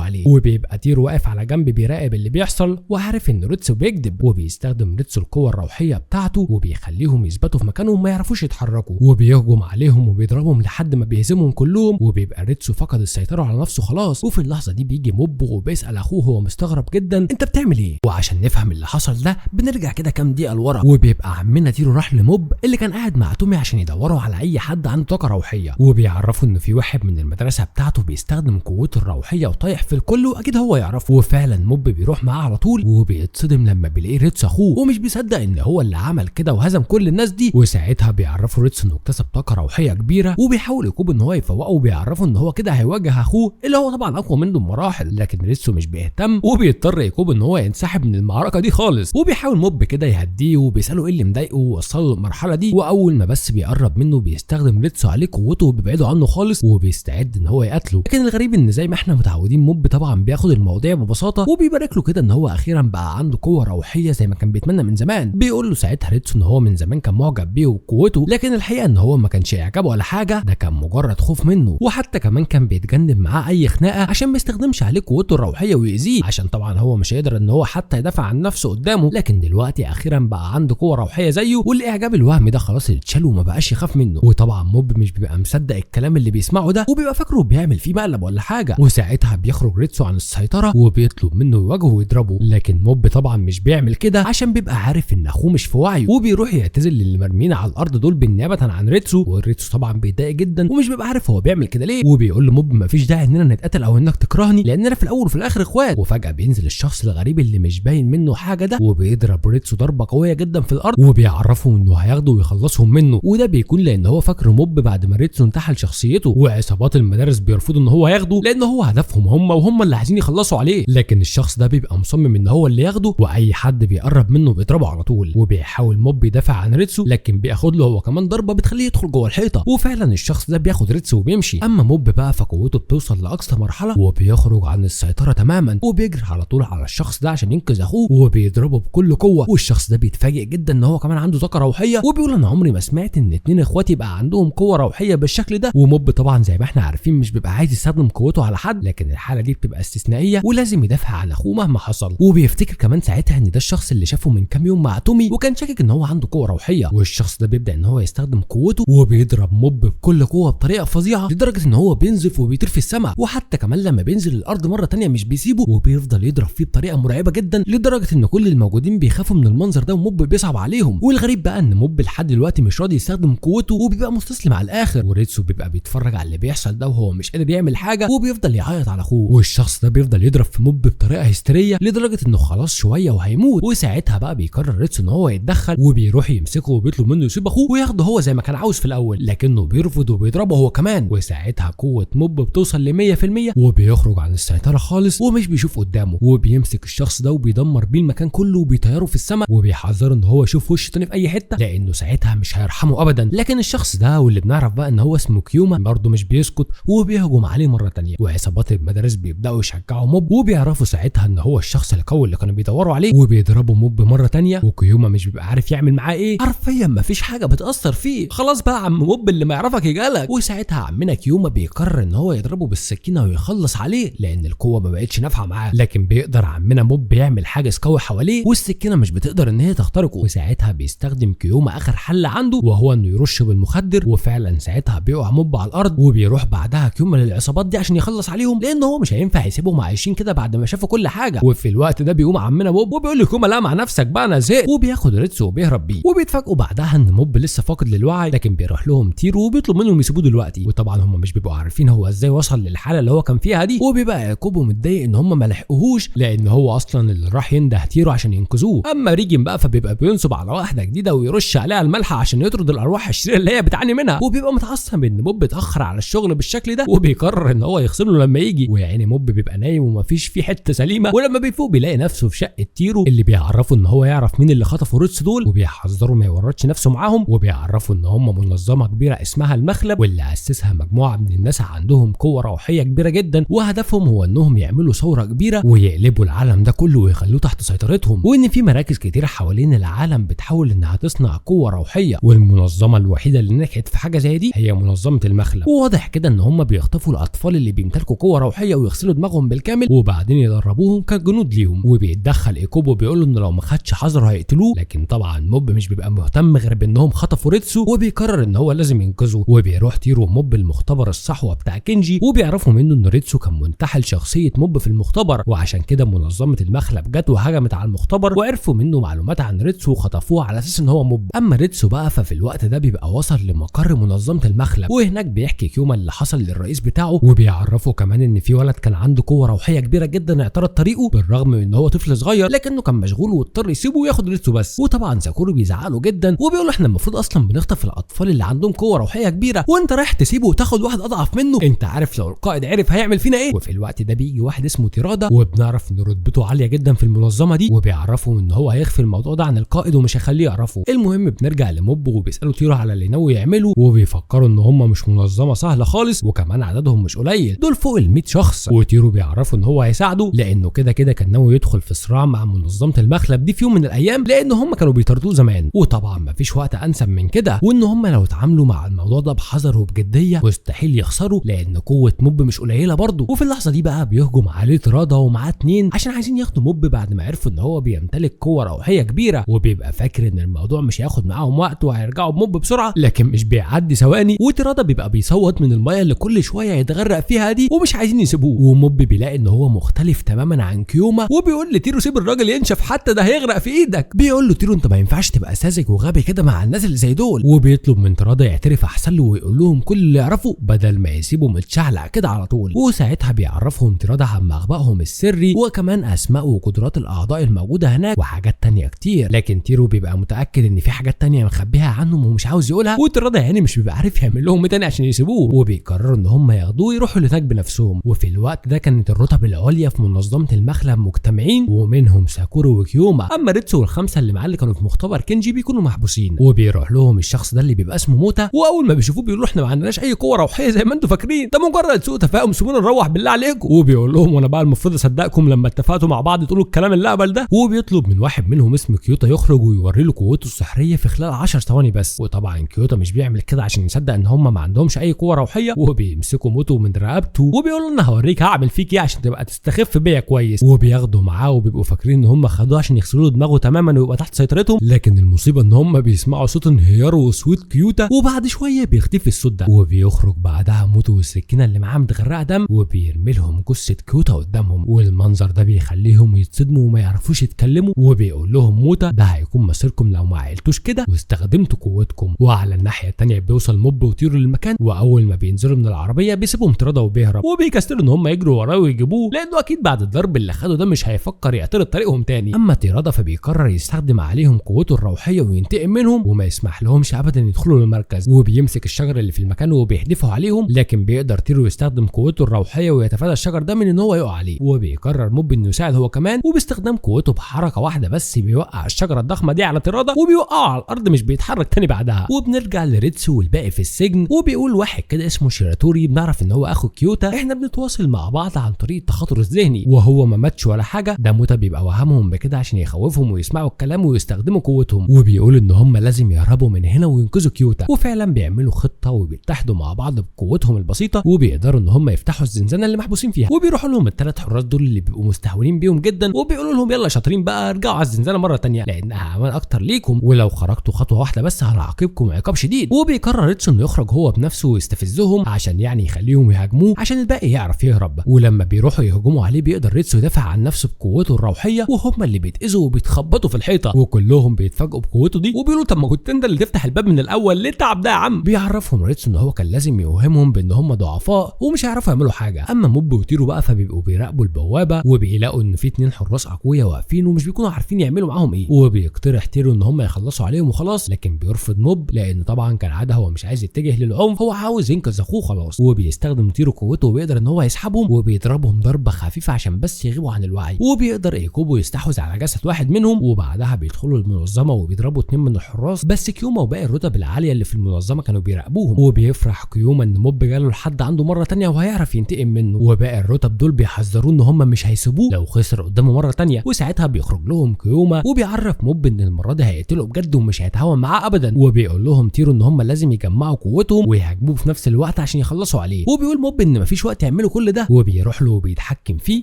عليه. وبيبقى تيرو واقف على جنب بيراقب اللي بيحصل وعارف ان ريتسو بيكذب، وبيستخدم ريتسو القوة الروحية بتاعته وبيخليهم يثبتوا في مكانهم ما يعرفوش يتحركوا، وبيهجم عليهم وبيضربهم لحد ما بيهزمهم كلهم، وبيبقى ريتسو فقد السيطرة على نفسه خلاص. وفي اللحظة دي بيجي موب وبيسال اخوه هو مستغرب جدا انت بتعمل ايه؟ وعشان نفهم اللي حصل ده بنرجع كده كام دقيقة لورا، وبيبقى عمنا تيرو راح لموب اللي كان قاعد مع تومي عشان يدوروا على اي حد عنده طاقة روحية، وبيعرفوا ان في واحد من المدرسة بتاعته بيستخدم قوته الروحية وطايح في الكل واكيد هو يعرفه. وفعلا موب بيروح معاه على طول وبيتصدم لما بيلاقيه ريتسو اخوه، ومش بيصدق ان هو اللي عمل كده وهزم كل الناس دي. وساعتها بيعرفوا ريتسو انه اكتسب طاقة روحية كبيرة، وبيحاول يكوب ان هو يفوقه، وبيعرفوا ان هو كده هيواجه اخوه اللي هو طبعا اقوى منه بمراحل، لكن ريتسو مش بيهتم وبيضطر يكوب ان هو ينسحب من المعركة دي خالص. وبيحاول موب كده يهديه وبيساله ايه اللي مضايقه ووصله للمرحلة دي، واول ما بس بيقرب منه بيستخدم ريتسو عليه قوته وبيبعده عنه خالص وبيستعد ان هو يقتله. لكن الغريب ان زي ما احنا متعودين موب طبعا بياخد المواضيع ببساطة وبيبارك له كده ان هو اخيرا بقى عنده قوة روحية زي ما كان بيتمنى من زمان. بيقول له ساعتها ريتسو ان هو من زمان كان معجب بيه وقوته، لكن الحقيقة ان هو ما كانش اعجابه ولا حاجة، ده كان مجرد خوف منه، وحتى كمان كان بيتجنب معاه اي خناقه عشان ما يستخدمش عليه قوته الروحية ويأذيه، عشان طبعا هو مش هيقدر ان هو حتى يدافع عن نفسه قدامه. لكن دلوقتي اخيرا بقى عنده قوة روحية زيه، والاعجاب الوهمي ده خلاص اتشال وما بقاش يخاف منه. وطبعا موب مش بيبقى مصدق الكلام اللي بيسمعه ده، وبيبقى فاكره بيعمل فيه مقلب ولا حاجة. وساعتها بيخرج ريتسو عن السيطرة وبيطلب منه يواجهه ويضربه، لكن موب طبعا مش بيعمل كده عشان بيبقى عارف ان اخوه مش في وعيه، وبيروح يعتذر للي مرميين على الارض دول بالنيابة عن ريتسو. وريتسو طبعا بيتضايق جدا ومش بيبقى عارف هو بيعمل كده ليه، وبيقول لموب مفيش داعي اننا نتقاتل او انك تكرهني لاننا في الاول وفي الاخر اخوات. وفجاة بينزل الشخص الغريب اللي مش باين منه حاجة ده وبيضرب ريتسو ضربه قوية جدا في الارض، وبيعرفه انه هياخده ويخلصهم منه. وده بيكون لان هو فاكر موب بعد ما ريتسو انتحل شخصيته، وعصابات المدارس بيرفضوا ان هو ياخده لان هو هدفهم هم وهم اللي عايزين يخلصوا عليه، لكن الشخص ده بيبقى مصمم ان هو اللي ياخده، واي حد بيقرب منه بيضربه على طول. وبيحاول موب يدافع عن ريتسو لكن بياخد له هو كمان ضربه بتخليه يدخل جوه الحيطة، وفعلا الشخص ده بياخد ريتسو وبيمشي. اما موب بقى فقوته بتوصل لاقصى مرحلة وبيخرج عن السيطرة تماما، وبيجري على طول على الشخص ده عشان ينقذ اخوه وبيضربه بكل قوة. والشخص ده بيتفاجئ جدا ان هو كمان عنده طاقة روحية، وبيقول انا عمري ما سمعت ان اتنين اخواتي يبقى عندهم قوة روحية بالشكل ده. وموب طبعا زي ما احنا عارفين مش بيبقى عايز يستخدم قوته على حد، لكن الحالة دي بتبقى استثنائية ولازم يدافع عن اخوه مهما حصل. وبيفتكر كمان ساعتها ان ده الشخص اللي شافه من كام يوم مع تومي وكان شاكك ان هو عنده قوة روحية، والشخص ده بيبدا ان هو يستخدم قوته وبيضرب موب بكل قوة بطريقة فظيعة لدرجة ان هو بينزف وبيطير في السماء، وحتى كمان لما بينزل الارض مرة تانية مش بيسيبه وبيفضل يضرب فيه بطريقة مرعبة جدا لدرجة ان كل الموجودين بيخافوا من المنظر ده وموب بيصعب عليهم. والغريب بقى ان موب لحد دلوقتي مش راضي يستخدم قوته وبيبقى مستسلم على الاخر، وريتسو بيبقى بيتفرج على اللي بيحصل ده وهو مش قادر يعمل حاجة وبيفضل يعيط على اخوه. والشخص ده بيفضل يضرب في موب بطريقة هستيريه لدرجة انه خلاص شوية وهيموت. وساعتها بقى بيقرر ريتسو ان هو يتدخل وبيروح يمسكه وبيطلب منه يسيب اخوه وياخده هو زي ما كان عاوز في الاول، لكنه بيرفض وبيضربه هو كمان. وساعتها قوة موب بتوصل ل 100% وبيخرج عن السيطرة خالص ومش بيشوف قدامه، وبيمسك الشخص ده وبيدمر بيه المكان كله وبيطيره في السماء، وبيحذره ان هو يشوف وش تاني في اي حتة لانه ساعتها مش هيرحمه ابدا. لكن الشخص ده واللي بنعرف بقى ان هو اسمه كيوما برضه مش بيسكت وبيهجم عليه مرة تانية، وعصابات المدارس بيبداوا يشجعوا موب وبيعرفوا ساعتها ان هو الشخص القوي اللي كانوا بيدوروا عليه، وبيضربوا موب مرة تانية. وكيوما مش بيبقى عارف يعمل معاه ايه، حرفيا مفيش حاجة بتاثر فيه، خلاص بقى عم موب اللي ما يعرفك يجالك. وساعتها عمنا كيوما بيقرر ان هو يضربه بالسكينة ويخلص عليه لان القوة ما بقتش نافعة معاه، لكن بيقدر عمنا موب يعمل حاجز قوي حواليه والسكينة مش بتقدر ان هي تخترقه. وساعتها بيستخدم كيوما اخر حل عنده وهو انه يرش بالمخدر، وفعلا ساعتها بيقع موب على الارض. وبيروح بعدها كيوما للعصابات دي عشان يخلص عليهم لان هو مش هينفع يسيبهم عايشين كده بعد ما شافوا كل حاجة. وفي الوقت ده بيقوم عمنا موب وبيقول لكيوما لا مع نفسك بقى انا زهقت، وبياخد ريتسو وبيهرب بيه. وبيتفاجئوا بعدها ان موب لسه فاقد للوعي، لكن بيروح لهم تيرو وبيطلب منهم يسيبوه دلوقتي. وطبعا هم مش بيبقوا عارفين هو ازاي وصل للحالة اللي هو كان فيها دي، وبيبقى يعقوبه متضايق ان هم ما لحقوهوش لان هو اصلا اللي راح ينده تيرو عشان ينقذوه. اما ريجن بقى فبيبقى بينصب على واحدة جديدة ويرش عليها الملح عشان يطرد الارواح الشريرة اللي هي بتعاني منها، وبيبقى متعصب ان موب اتاخر على الشغل بالشكل ده، وبيقرر ان هو يخصم له لما يجي. ويعني موب بيبقى نايم ومفيش فيه حتة سليمة، ولما بيفوق بيلاقي نفسه في شقه تيرو اللي بيعرفه ان هو يعرف مين اللي خطفوا ريتسو دول، وبيحذره ما يورطش نفسه معاهم، وبيعرفوا ان هم منظمة كبيرة اسمها المخلب واللي اسسها مجموعة من الناس عندهم قوة روحية كبيرة جدا، وهدفهم هو انهم يعملوا ثورة كبيرة ويقلبوا العالم ده كله ويخلوه تحت سيطرتهم، وان في مراكز كتيرة حوالين العالم بتحاول بتحاول انها تصنع قوة روحية، والمنظمه الوحيدة اللي نجحت في حاجة زي دي هي منظمة المخلب. وواضح كده ان هم بيخطفوا الاطفال اللي بيمتلكوا قوة روحية ويغسلوا دماغهم بالكامل وبعدين يدربوهم كجنود ليهم. وبيتدخل ايكوبو وبيقول له ان لو ما خدش حذره هيقتلوه، لكن طبعا موب مش بيبقى مهتم غير بانهم خطفوا ريتسو وبيقرر ان هو لازم ينقذه. وبيروح تيرو موب المختبر الصحوة بتاع كينجي وبيعرفوا منه ان ريتسو كان منتحل شخصية موب في المختبر، وعشان كده منظمة المخلب جت وهجمت على المختبر وعرفوا منه معلومات عن ريتسو وخطفوه على اساس ان هو موب. اما ريتسو بقى ففي الوقت ده بيبقى وصل لمقر منظمة المخلب، وهناك بيحكي كيوما اللي حصل للرئيس بتاعه، وبيعرفه كمان ان في ولد كان عنده قوة روحية كبيرة جدا اعترض طريقه بالرغم من ان هو طفل صغير، لكنه كان مشغول واضطر يسيبه وياخد ريتسو بس. وطبعا ساكورو بيزعله جدا وبيقول له احنا المفروض اصلا بنخطف الاطفال اللي عندهم قوة روحية كبيرة، وانت رايح تسيبه وتاخد واحد اضعف منه، انت عارف لو القائد عرف هيعمل فينا ايه. وفي الوقت ده بيجي واحد اسمه تيرادا، وبنعرف ان رتبته عالية جدا في المنظمة دي، وبيعرفوا ان هو هيخفي الموضوع ده عن القائد ومش هيخليه يعرفه. المهم بنرجع لموب وبيسالوا تيرو على اللي ناوي يعمله، وبيفكروا ان هم مش منظمة سهلة خالص، وكمان عددهم مش قليل، دول فوق ال 100 شخص. وتيرو بيعرفوا ان هو هيساعده لانه كده كده كان ناوي يدخل في صراع مع منظمة المخلب دي في يوم من الايام، لان هم كانوا بيطاردوه زمان، وطبعا مفيش وقت انسب من كده، وان هم لو اتعاملوا مع الموضوع ده بحذر وبجديه مستحيل يخسروا لان قوة موب مش قليله برضه. وفي اللحظة دي بقى بيهجم عليه ترادا ومعاه 2 عشان عايزين ياخدوا موب بعد ما عرفوا ان هو بيمتلك قوة روحية كبيرة، وبيبقى فاكر ان الموضوع مش هياخد معاهم وقت وهيرجعوا بموب بسرعة، لكن مش بيعدي ثواني وترادا بيبقى بيصوت من المية اللي كل شوية يتغرق فيها دي ومش عايزين يسيبوه. وموب بيلاقي ان هو مختلف تماما عن كيوما، وبيقول لتيرو سيب الراجل ينشف حتى ده هيغرق في ايدك. بيقول له تيرو انت ما ينفعش تبقى ساذج وغبي كده مع الناس اللي زي دول، وبيطلب من ترادا يعترف احسن له ويقول لهم كل اللي يعرفه بدل ما يسيبه متشعلق كده على طول. وساعتها بيعرفهم ترادا عن مخبأهم السري وكمان اسماء وقدرات الاعضاء الموجودة هناك وحاجات تانية كتير، لكن تيرو بيبقى متاكد ان في حاجات تانية مخبيها عنهم ومش عاوز يقولها، وترادا يعني مش بيبقى عارف يعمل لهم ايه تاني عشان يسيبوه، وبيقرروا ان هم ياخدوه يروحوا لهناك بنفسهم. وفي الوقت ده كانت الرتب العليا في منظمة المخلب مجتمعين ومنهم ساكورو وكيوما، اما ريتسو والخمسة اللي معاه اللي كانوا في مختبر كينجي بيكونوا محبوسين. وبيروح لهم الشخص ده اللي بيبقى اسمه موتا، واول ما بيشوفوه بيقولوا احنا ما عندناش اي قوة روحية زي ما انتم فاكرين، ده مجرد سوء تفاهم، سيبونا نروح بالله عليكم. وبيقول لهم وانا بقى المفروض اصدقكم لما اتفقتوا مع بعض تقولوا الكلام اللهبل ده. وبيطلب من واحد منهم اسمه كيوتا يخرج ويوري له قوته السحريه في خلال 10 ثواني بس، وطبعا كيوتا مش بيعمل كده عشان يصدق ان هم ما عندهمش اي قوة روحية، وبيمسكوا موتو من رقبته وبيقولوا انا هوريك هعمل فيك ايه عشان تبقى تستخف بيا كويس. وبياخدوا معاه وبيبقوا فاكرين ان هم خدوه عشان يغسلوا له دماغه تماما ويبقى تحت سيطرتهم، لكن المصيبة ان هم بيسمعوا صوت انهيار وصوت كيوتا، وبعد شوية بيختفي الصوت ده، وبيخرج بعدها موتو والسكينة اللي معاه متغرقه دم، وبيرمي لهم جثة كيوتا قدامهم، والمنظر ده بيخليهم يتصدموا وما يعرفوش يتكلموا. وبيقول لهم موتا ده هيكون مصيركم لو ما عقلتوش كده واستخدمتوا قوتكم. وعلى الناحية الثانية بيوصل موب وتيرو للمكان، واول ما بينزلوا من العربية بيسيبهم ترادا وبيهرب، وبيكسلوا ان هم يجروا وراه ويجيبوه لانه اكيد بعد الضرب اللي خده ده مش هيفكر يعترض طريقهم تاني. اما تيرادا فبيقرر يستخدم عليهم قوته الروحية وينتقم منهم وما يسمح لهمش ابدا يدخلوا المركز، وبيمسك الشجر اللي في المكان وبيحدفه عليهم، لكن بيقدر تيرو يستخدم قوته الروحية ويتفادى الشجر ده من ان هو يقع عليه. وبيقرر موب انه يساعد هو كمان، وباستخدام قوته بحركة واحدة بس بيوقع الشجرة الضخمة دي على تيرادا وبيوقعه على الارض مش بيتحرك تاني بعدها. وبنرجع لريتسو والباقي في السجن، وبيقول واحد كده اسمه شيراتوري بنعرف ان هو اخو كيوتا، احنا بنتواصل مع بعض عن طريق التخاطر الذهني، وهو ما ماتش ولا حاجة، ده موتا بيبقى وهمهم بكده عشان يخوفهم ويسمعوا الكلام ويستخدموا قوتهم، وبيقول ان هم لازم يهربوا من هنا وينقذوا كيوتا. وفعلا بيعملوا خطه وبيتحدوا مع بعض بقوتهم البسيطة، وبيقدروا ان هم يفتحوا الزنزانة اللي محبوسين فيها، وبيروحوا لهم الثلاث حراس دول اللي بيبقوا مستهونين بيهم جدا، وبيقولوا لهم يلا شاطرين بقى ارجعوا على الزنزانة مرة ثانية لانها امان اكتر ليكم، ولو خرجتوا خطوة واحدة بس هنعاقبكم عقاب شديد. وبيقرر ريتسو انه يخرج هو بنفسه ويستفزهم عشان يعني يخليهم يهاجموه عشان الباقي يعرف يهرب. ولما بيروحوا يهجموا عليه بيقدر ريتسو يدافع عن نفسه بقوته الروحية، وهم اللي بيتاذوا وبيتخبطوا في الحيطة، وكلهم بيتفاجئوا بقوته دي وبيقولوا طب ما كنت انت اللي تفتح الباب من الاول، ليه التعب ده يا عم؟ بيعرفهم ريتسو ان هو كان لازم يوهمهم بان هم ضعفاء ومش هيعرفوا يعملوا حاجة. اما موب وتيرو بقى فبيبقوا بيراقبوا البوابة، وبيلاقوا ان في 2 حراس اقوياء واقفين ومش بيكونوا عارفين يعملوا معاهم ايه، وبيقترح تيرو ان هم يخلصوا عليهم وخلاص، لكن بيرفض موب لان طبعا كالعادة هو مش عايز يتجه للعنف، هو عاوز ينقذ اخوه خلاص. وبيستخدم تيرو قوته وبيقدر ان هو يسحبهم وبيضربهم ضربه خفيفة عشان بس يغيبوا عن الوعي، وبيقدر ايكوبو يستحوذ على جسد واحد منهم، وبعدها بيدخلوا المنظمة وبيضربوا 2 من الحراس، بس كيوما وباقي الرتب العالية اللي في المنظمة كانوا بيراقبوهم. وبيفرح كيوما ان موب جاله لحد عنده مرة ثانية وهيعرف ينتقم منه، وباقي الرتب دول بيحذروه ان هم مش هيسيبوه لو خسر قدامه مرة ثانية. وساعتها بيخرج لهم كيوما وبيعرف موب ان المرة دي هيقتله بجد ومش هيتهاون معاه ابدا. وبيقول لهم تيرو ان هم لازم يجمعوا قوتهم ويهاجموه في نفس الوقت عشان يخلصوا عليه. وبيقول موب ان مفيش وقت يعملوا كل ده، وبيروح له وبيتحكم فيه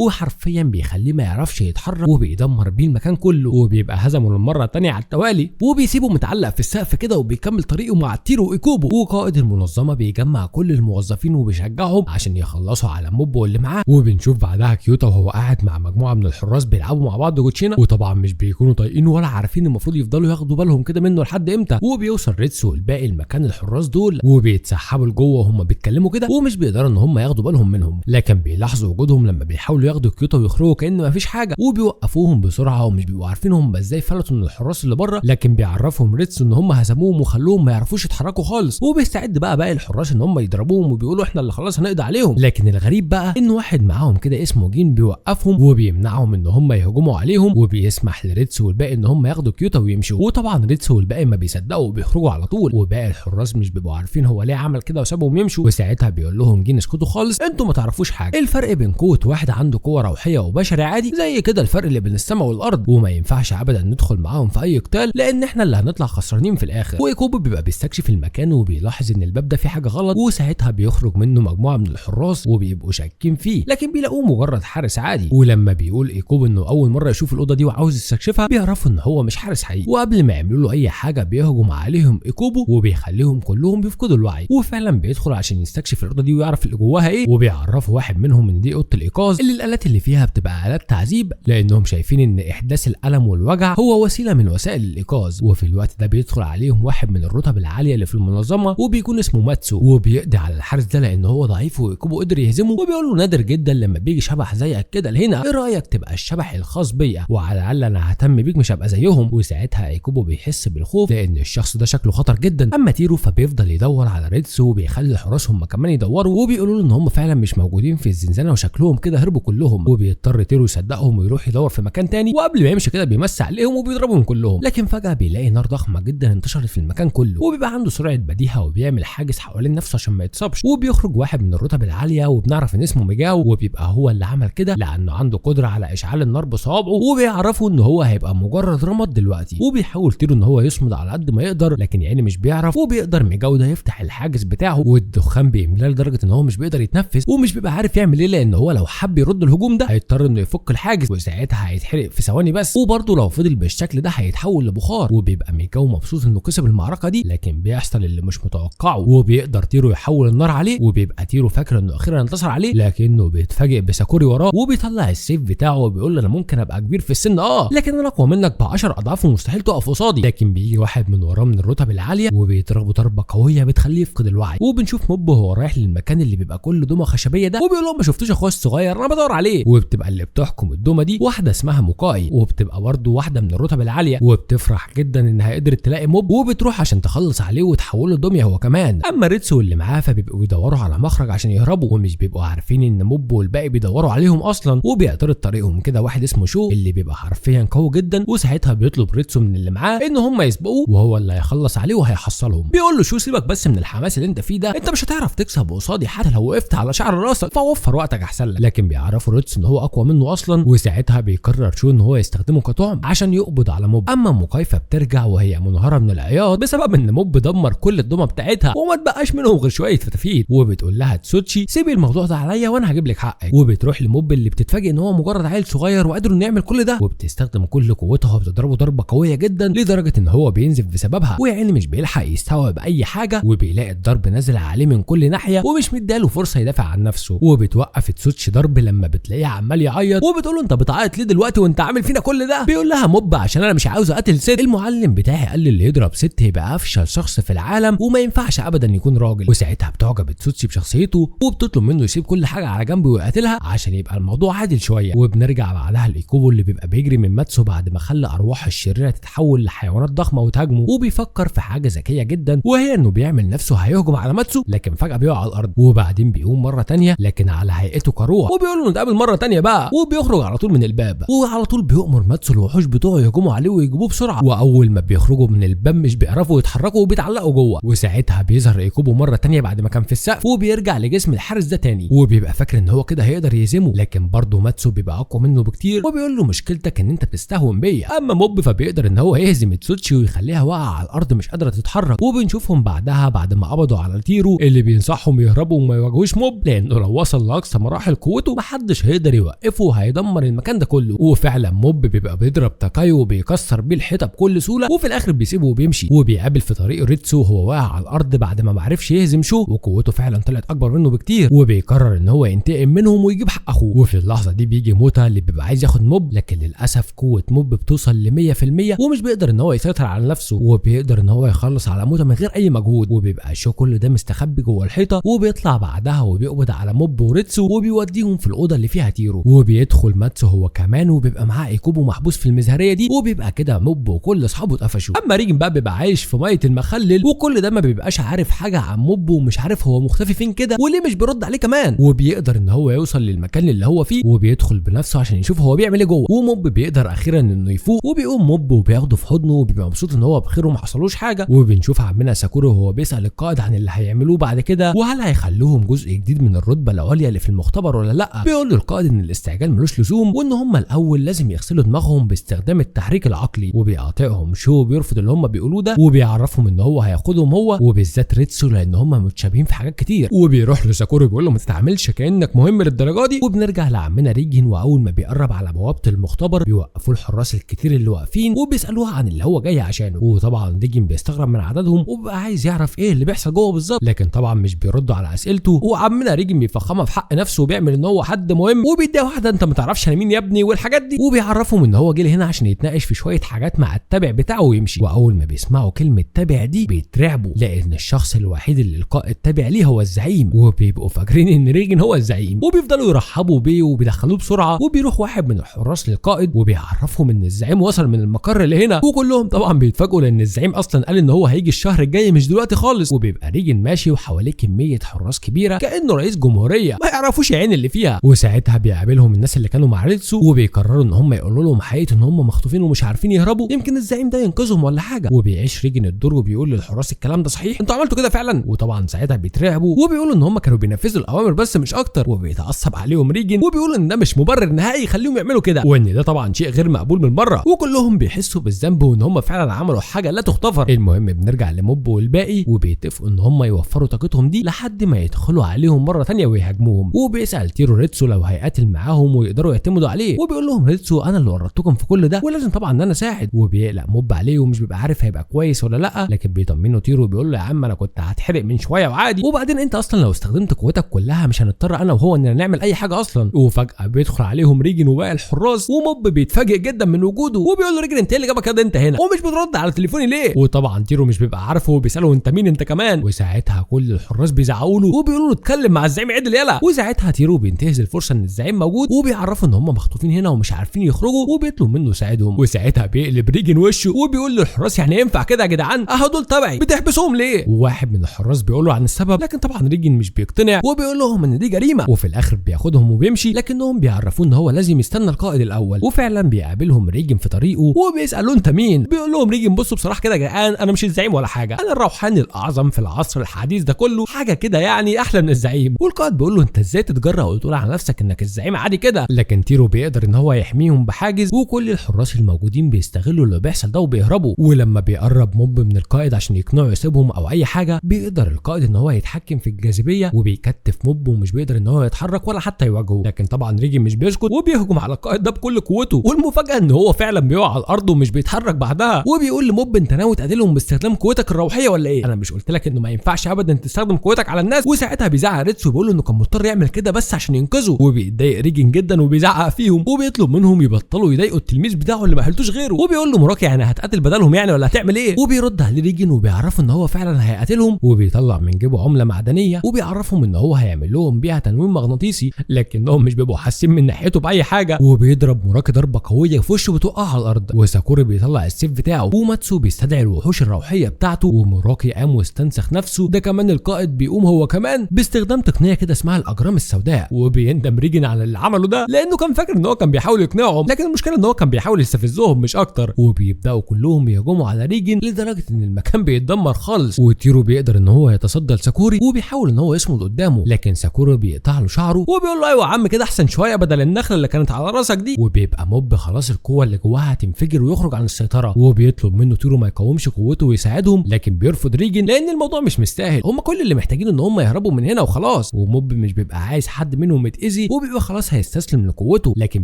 وحرفيا بيخليه ما يعرفش يتحرك وبيدمر بيه المكان كله، وبيبقى هزمه للمرة الثانية على التوالي، وبيسيبه متعلق في السقف كده وبيكمل طريقه مع تيرو وايكوبو. وقائد المنظمة بيجمع كل الموظفين وبيشجعهم عشان يخلصوا على موب واللي معاه. وبنشوف بعدها كيوتا وهو قاعد مع مجموعة من الحراس بيلعبوا مع بعض كوتشينه، وطبعا مش بيكونوا طايقينه ولا عارفين المفروض يفضلوا ياخدوا بالهم كده منه لحد امتى. وبيوصل ريتسو والباقي المكان الحراس دول وبيتسحبوا لجوه وهم بيتكلموا كده ومش بيقدروا ان هم ياخدوا بالهم منهم، لكن بيلاحظوا وجودهم لما بيحاولوا ياخدوا كيوتا ويخرجوا كأن مفيش حاجة، وبيوقفوهم بسرعة ومش بيبقوا عارفين هم ازاي فلتوا من الحراس اللي بره، لكن بيعرفهم ريتسو ان هم هزموهم وخلوهم ما يعرفوش يتحركوا خالص. وبيستعد بقى باقي الحراس ان هم يضربوهم وبيقولوا احنا اللي خلاص هنقضي عليهم، لكن الغريب بقى ان واحد معاهم كده اسمه جين بيوقفهم وبيمنعهم ان هم يهجموا عليهم، وبيسمح لريتسو والباقي ان هم ياخدوا كيوتا ويمشوا. وطبعا ريتسو والباقي ما بيصدقوا وبيخرجوا على طول، وباقي الحراس مش بيبقوا عارفين هو ليه عمل كده وسابهم يمشوا. وساعتها بيقول لهم جين اسكتوا خالص، انتوا ما تعرفوش حاجة، الفرق بين قوة واحد عنده قوة روحية وبشري عادي زي كده الفرق اللي بين السماء والارض، وما ينفعش ابدا ندخل معاهم في اي قتال لان احنا اللي هنطلع خسرانين في الاخر. وايكوبو بيبقى بيستكشف المكان وبيلاحظ ان الباب ده فيه حاجة غلط، وساعتها بيخرج منه مجموعة من الحراس وبيبقوا شاكين فيه، لكن بيلاقوه مجرد حارس عادي. ولما بيقول ايكوبو انه اول مرة يشوف الاوضة دي وعاوز يستكشفها بيعرفوا ان هو مش حارس حقيقي، وقبل ما يعملوا له اي حاجة بيهجم عليهم ايكوبو وبيخليهم كلهم بيفقدوا الوعي. وفعلا بيدخل عشان يستكشف الاوضة دي ويعرف اللي جواها ايه، وبيعرفوا واحد منهم ان دي اوضة الايقاظ اللي الالات اللي فيها بتبقى الات تعذيب، لانهم شايفين ان احداث الالم والوجع هو وسيلة من وسائل الايقاظ. وفي الوقت ده بيدخل عليهم واحد من الرتب العالية اللي في المنظمة وبيكون اسمه ماتسو، وبيقضي على الحارس ده لان هو ضعيف وايكوبو قدر يهزمه. وبيقول له نادر جدا لما بيجي شبح زيك كده لهنا، ايه رايك تبقى الشبح الخاص بيا وعلى الاقل انا ههتم بيك مش هبقى زيهم. وساعتها ايكوبو بيحس بالخوف لان الشخص ده شكله خطر جدا. اما تيرو فبيفضل يدور على ريتسو وبيخلي الحراس هم كمان يدوروا، وبيقولوا له ان هم فعلا مش موجودين في الزنزانة وشكلهم كده هربوا كلهم. وبيضطر تيرو يصدقهم ويروح يدور في مكان تاني، وقبل ما يمشي كده بيمس عليهم وبيضربهم كلهم، لكن فجاة بيلاقي نار ضخمة جدا انتشرت في المكان كله، وبيبقى عنده سرعة بديهة وبيعمل حاجز حوالين نفسه عشان ما يتصابش. وبيخرج واحد من الرتب العالية وبنعرف ان اسمه ميجاو، وبيبقى هو اللي عمل كده لانه عنده قدره على اشعال النار بصوابعه، وبيعرفوا ان هو هيبقى مجرد رماد دلوقتي. وبيحاول تيرو ان هو يصمد على قد ما يقدر، لكن يعني مش بيعرف، وبيقدر ميجاو ده يفتح الحاجز بتاعه والدخان بيملاه لدرجة ان هو مش بيقدر يتنفس ومش بيبقى عارف يعمل ايه، لان هو لو حب يرد الهجوم ده هيضطر انه يفك الحاجز وساعتها هيتحرق في ثواني بس، وبرضه لو فضل بالشكل ده هيتحول لبخار. وبيبقى ميجاو مبسوط انه كسب المعركة دي، لكن بيحصل اللي مش متوقعه وبيقدر تيرو يحول النار عليه، وبيبقى تيرو فاكر انه اخيرا انتصر عليه، لكنه بيتفاجئ بساكوري وراه وبيطلع السيف بتاعه وبيقول له انا ممكن ابقى كبير في السن لكن انا اقوى منك ب10 اضعاف ومستحيل تقف قصادي. لكن بيجي واحد من وراه من الرتب العالية وبيضربه ضربه قوية بتخليه يفقد الوعي. وبنشوف موب وهو رايح للمكان اللي بيبقى كله دمى خشبيه ده، وبيقول لهم ما شفتوش اخويا الصغير انا بدور عليه. وبتبقى اللي بتحكم الدمى دي واحدة اسمها موكاي، وبتبقى برضه واحدة من الرتب العالية، وبتفرح جدا انها قدرت تلاقي موب، وبتروح عشان تخلص عليه وتحوله لدميه هو كمان. اما ريتسو واللي معاه فبيبقوا يدوروا على مخرج عشان يهربوا، ومش بيبقوا عارفين ان موب والباقي بيدوروا عليهم اصلا. وبيعترض طريقهم كده واحد اسمه شو اللي بيبقى حرفيا قوي جدا، وساعتها بيطلب ريتسو من اللي معاه ان هم يسبقوه وهو اللي هيخلص عليه وهيحصلهم. بيقول له شو سيبك بس من الحماس اللي انت فيه ده، انت مش هتعرف تكسب قصادي حتى لو وقفت على شعر راسك، فوفر وقتك احسن لك. لكن بيعرفوا ريتسو ان هو اقوى منه اصلا، وساعتها بيقرر شو ان هو يستخدمه كطعم عشان يقبض على موب. اما موكاي فبترجع وهي منهاره من العياط بسبب ان موب دمر كل الدمى بتاعتها وما اتبقاش منهم غير شوية فتافيت، وبتقول لها تسوتشي سيبي الموضوع ده عليا وانا هجيب لك حقك. وبتروح لموب اللي بتتفاجئ ان هو مجرد عيل صغير وقادر انه يعمل كل ده، وبتستخدم كل قوتها وبتضربه ضربه قوية جدا لدرجة ان هو بينزف بسببها، ويعني مش بيلحق يستوعب اي حاجة، وبيلاقي الضرب نازل عليه من كل ناحية ومش مديله فرصة يدافع عن نفسه. وبتوقف تسوتشي ضرب لما بتلاقيه عمال يعيط، وبتقول له انت بتعيط ليه دلوقتي وانت عامل فينا كل ده؟ بيقول لها موب عشان انا مش عاوز اقتل ست، المعلم بتاعي قال لي اللي يضرب ست يبقى افشل شخص في العالم وما ينفعش ابدا يكون راجل. وساعتها بتعجب تسوتشي بشخصيته وبتطلب منه يسيب كل حاجة على جنب ويقتلها عشان يبقى الموضوع عادل شوية. وبنرجع بعدها لايكوبو اللي بيبقى بيجري من ماتسو بعد ما خلى ارواح الشريرة تتحول لحيوانات ضخمة وتهاجمه، وبيفكر في حاجة ذكية جدا وهي انه بيعمل نفسه هيهجم على ماتسو، لكن فجاة بيقع على الارض، وبعدين بيقوم مرة ثانية لكن على هيئته كروح، وبيقول له نتقابل مرة ثانية بقى، وبيخرج على طول من الباب. وعلى طول بيؤمر ماتسو الوحوش بتوعه يهجموا عليه ويجيبوه بسرعة، واول ما بيخرجوا من الباب مش بيعرفوا يتحركوا وبيتعلقوا جوه. وساعتها بيظهر ايكوبو مرة ثانية بعد ما كان في السقف، وبيرجع لجسم الحارس ده تاني، وبيبقى فاكر ان هو كده هيقدر يهزمه، لكن برضه ماتسو بيبقى اقوى منه بكتير، وبيقول له مشكلتك ان انت بتستهون بيا. اما موب فبيقدر ان هو يهزم تسوتشي ويخليها واقعه على الارض مش قادرة تتحرك. وبنشوفهم بعدها بعد ما قبضوا على تيرو اللي بينصحهم يهربوا وما يواجهوش موب، لانه لو وصل لاقصى مراحل قوته محدش هيقدر يوقفه وهيدمر المكان ده كله. وفعلا موب بيبقى بيضرب تاكايو وبيكسر بيه الحيطة بكل سهولة، وفي الاخر بيسيبه وبيمشي. وبيقابل في طريقه ريتسو وهو واقع على الارض بعد ما معرفش يهزم شو، وقوته فعلا طلعت اكبر منه بكتير، وبيقرر ان هو ينتقم منهم ويجيب حق اخوه. وفي اللحظة دي بيجي موتا اللي بيبقى عايز ياخد موب، لكن للاسف قوة موب بتوصل ل 100% ومش بيقدر ان هو يسيطر على نفسه، وبيقدر ان هو يخلص على موتا من غير اي مجهود. وبيبقى شو كل ده مستخبي جوه الحيطة، وبيطلع بعدها وبيقبض على موب وريتسو وبيوديهم في الاوضة اللي فيها تيرو. وبيدخل ماتسو هو كمان وبيبقى معاه ايكوبو محبوس في المزهريه دي، وبيبقى كده موب وكل اصحابه اتقفشوا. اما ريجن بقى بيبقى عايش في مية المخلل، وكل ده ما بيبقاش عارف حاجة عن موب ومش عارف هو مختفي فين كده وليه مش بيرد عليه كمان. وبيقدر ان هو يوصل للمكان اللي هو فيه وبيدخل بنفسه عشان يشوف هو بيعمل ايه جوه. وموب بيقدر اخيرا انه يفوق، وبيقوم موب وبياخده في حضنه وبيبقى مبسوط ان هو بخير وما حصلوش حاجة. وبنشوف عمنا ساكوري وهو بيسال القائد عن اللي هيعملوه بعد كده، وهل هيخلوهم جزء جديد من الرتبة العليا اللي في المختبر ولا لا. بيقول له القائد ان الاستعجال ملوش لزوم، وان هم الاول لازم يغسلوا دماغهم باستخدام التحريك العقلي. وبيقاطعهم شو بيرفض اللي هم بيقولوه ده، وبيعرفهم ان هو هياخدهم هو وبالذات ريتسو لان هم متشابهين في حاجات كتير. وبيروح له ساكوري بيقول له ما تتعاملش كانك مهم للدرجة دي. وبنرجع لعمنا ريجن، واول ما بيقرب على بوابه المختبر بيوقفوا الحراس الكتير اللي واقفين وبيسالوه عن اللي هو جاي عشانه. وطبعا ريجن بيستغرب من عددهم وبيبقى عايز يعرف ايه اللي بيحصل جوه بالظبط، لكن طبعا مش بيردوا على اسئلته. وعمنا ريجن بيفخمها في حق نفسه وبيعمل ان هو حد مهم، وبيديها واحدة انت ما تعرفش انا مين يا ابني والحاجات دي، وبيعرفهم ان هو جه هنا عشان يتناقش في شوية حاجات مع التابع بتاعه ويمشي. واول ما بيسمعوا كلمة تابع دي بيترعبوا، لان الشخص الوحيد اللي القائد تابع ليه هو الزعيم، وبيبقوا فاكرين ان ريجن هو الزعيم، وبيفضلوا يرحبوا بيه وبيدخلوه بسرعة. وبيروح واحد من الحراس للقائد وبيعرفهم ان الزعيم وصل من المقر اللي هنا، وكلهم طبعا بيتفاجئوا لان الزعيم اصلا قال ان هو هيجي الشهر الجاي مش دلوقتي خالص. وبيبقى ريجن ماشي وحواليه كمية حراس كبيرة كانه رئيس جمهورية ما يعرفوش عين اللي فيها. وساعتها بيقابلهم الناس اللي كانوا مع ريتسو، وبيقرروا ان هم يقولوا لهم حقيقة ان هم مخطوفين ومش عارفين يهربوا، يمكن الزعيم ده ينقذهم ولا حاجة. وبيعيش ريجن الدور وبيقول للحراس الكلام ده صحيح، انتوا عملتوا كده فعلا؟ وطبعا ساعتها بيترعبوا وبيقولوا ان هم كانوا بينفذوا الاوامر بس مش اكتر. وبيتعصب عليهم ريجن وبيقولوا ان ده مش مبرر نهائي يخليهم يعملوا كده، وان ده طبعا شيء غير مقبول من بره، وكلهم بيحسوا بالذنب وان هم فعلا عملوا حاجة لا تغتفر. المهم بنرجع لموب والباقي، وبيتفقوا ان هم يوفروا طاقتهم دي لحد ما يدخلوا عليهم مرة ثانية ويهاجموهم. وبيسال تيرو ريتسو لو هيقاتل معاهم ويقدروا يعتمدوا عليه، وبيقول لهم ريتسو انا اللي ورطتكم في كل ده ولازم طبعا ان انا اساعد. وبيقلق موب عليه ومش بيبقى عارف هيبقى كويس ولا لا، لكن بيطمنه تيرو وبيقول له يا عم انا كنت هتحرق من شوية وعادي، وبعدين انت اصلا لو استخدمت قوتك كلها مش هنضطر انا وهو اننا نعمل اي حاجة اصلا. وفجاة بيدخل عليهم ريجن وباقي الحراس، وموب بيتفاجئ جدا من وجوده وبيقول له ريجن انت ايه اللي جابك كده انت هنا ومش بترد على تليفوني ليه؟ وطبعا تيرو مش بيبقى عارفه وبيساله انت مين انت كمان. وساعتها كل الحراس بيزعقوا له وبيقولوا له اتكلم مع الزعيم عدل يلا. وساعتها تيرو بينتهز الفرصة ان الزعيم موجود وبيعرفوا ان هم مخطوفين هنا ومش عارفين يخرجوا وبيطلب منه يساعدهم. وساعتها بيقلب ريجن وشه وبيقول للحراس يعني ينفع كده يا جدعان؟ اهو دول تبعي بتحبسوهم ليه؟ وواحد من الحراس بيقول له عن السبب، لكن طبعا ريجن مش بيقتنع وبيقول لهم ان دي جريمة. وفي الاخر بياخدهم وبيمشي، لكنهم بيعرفوه ان هو لازم يستنى القائد الاول. وفعلا بيقابلهم ريجن في طريقه وبيسالوه انت مين؟ بيقول لهم ريجن بصوا بصراحة كده يا جدعان انا مش الزعيم ولا حاجة، انا الروحاني الاعظم في العصر الحديث ده كله، حاجة كده يعني احلى من الزعيم. والقائد بيقول له انت ازاي تتجرأ وتقول على نفسك انك الزعيم عادي كده؟ لكن تيرو بيقدر ان هو يحميهم بحاجز، وكل الحراس الموجودين بيستغلوا اللي بيحصل ده وبيهربوا. ولما بيقرب موب من القائد عشان يقنعه يسيبهم او اي حاجة، بيقدر القائد ان هو يتحكم في الجاذبية وبيكتف موب ومش بيقدر ان هو يتحرك ولا حتى يواجهه. لكن طبعا ريجن مش بيسكت وبيهجم على القائد ده بكل قوته، والمفاجاه ان هو فعلا بيقع على الارض ومش بيتحرك بعدها. وبيقول لموب انت ناوي تقاتلهم باستخدام قوتك الروحية ولا ايه؟ انا مش قلت لك انه ما ينفعش ابدا تستخدم قوتك على الناس؟ وساعتها بيزعق ريتسو وبيقول له انه كان مضطر يعمل كده بس عشان ينقذه. وبيتضايق ريجن جدا وبيزعق فيهم وبيطلب منهم يبطلوا يضايقوا التلميذ بتاعه اللي ما حلتوش غيره، وبيقول له مراكي يعني هتقاتل بدلهم يعني ولا هتعمل ايه؟ وبيرد عليه ريجن وبيعرفه ان هو فعلا هيقاتلهم، وبيطلع من جيبه عمله معدنية وبيعرفهم ان هو هيعمل لهم بيها تنويم مغناطيسي، لكنهم مش بيبقوا حاسين من ناحيته باي حاجة. وبيضرب موراكي ضربه قوية في وشه بتوقعه على الارض، وساكوري بيطلع السيف بتاعه، وماتسو بيستدعي الوحوش الروحية بتاعته، وموراكي قام واستنسخ نفسه. ده كمان القائد بيقوم هو كمان باستخدام تقنية كده اسمها الاجرام السوداء. وبيندم ريجن على اللي عمله ده لانه كان فاكر ان هو كان بيحاول يقنعهم، لكن المشكلة ان هو كان بيحاول يستفزهم مش اكتر. وبيبداوا كلهم يهجموا على ريجن لدرجة ان المكان بيتدمر خالص. وتيرو بيقدر ان هو يتصدى لساكوري وبيحاول ان هو يصمد قدامه، لكن ساكوري بيقطع له شعره وبيقول له ايوه يا عم كده احسن شوية بدل النخلة اللي كانت على راسك دي. وبيبقى موب خلاص القوة اللي جواها هتنفجر ينفجر ويخرج عن السيطرة، وبيطلب منه تيرو ما يقاومش قوته ويساعدهم، لكن بيرفض ريجن لان الموضوع مش مستاهل، هم كل اللي محتاجينه ان هم يهربوا من هنا وخلاص. وموب مش بيبقى عايز حد منهم يتاذي وبيبقى خلاص هيستسلم لقوته، لكن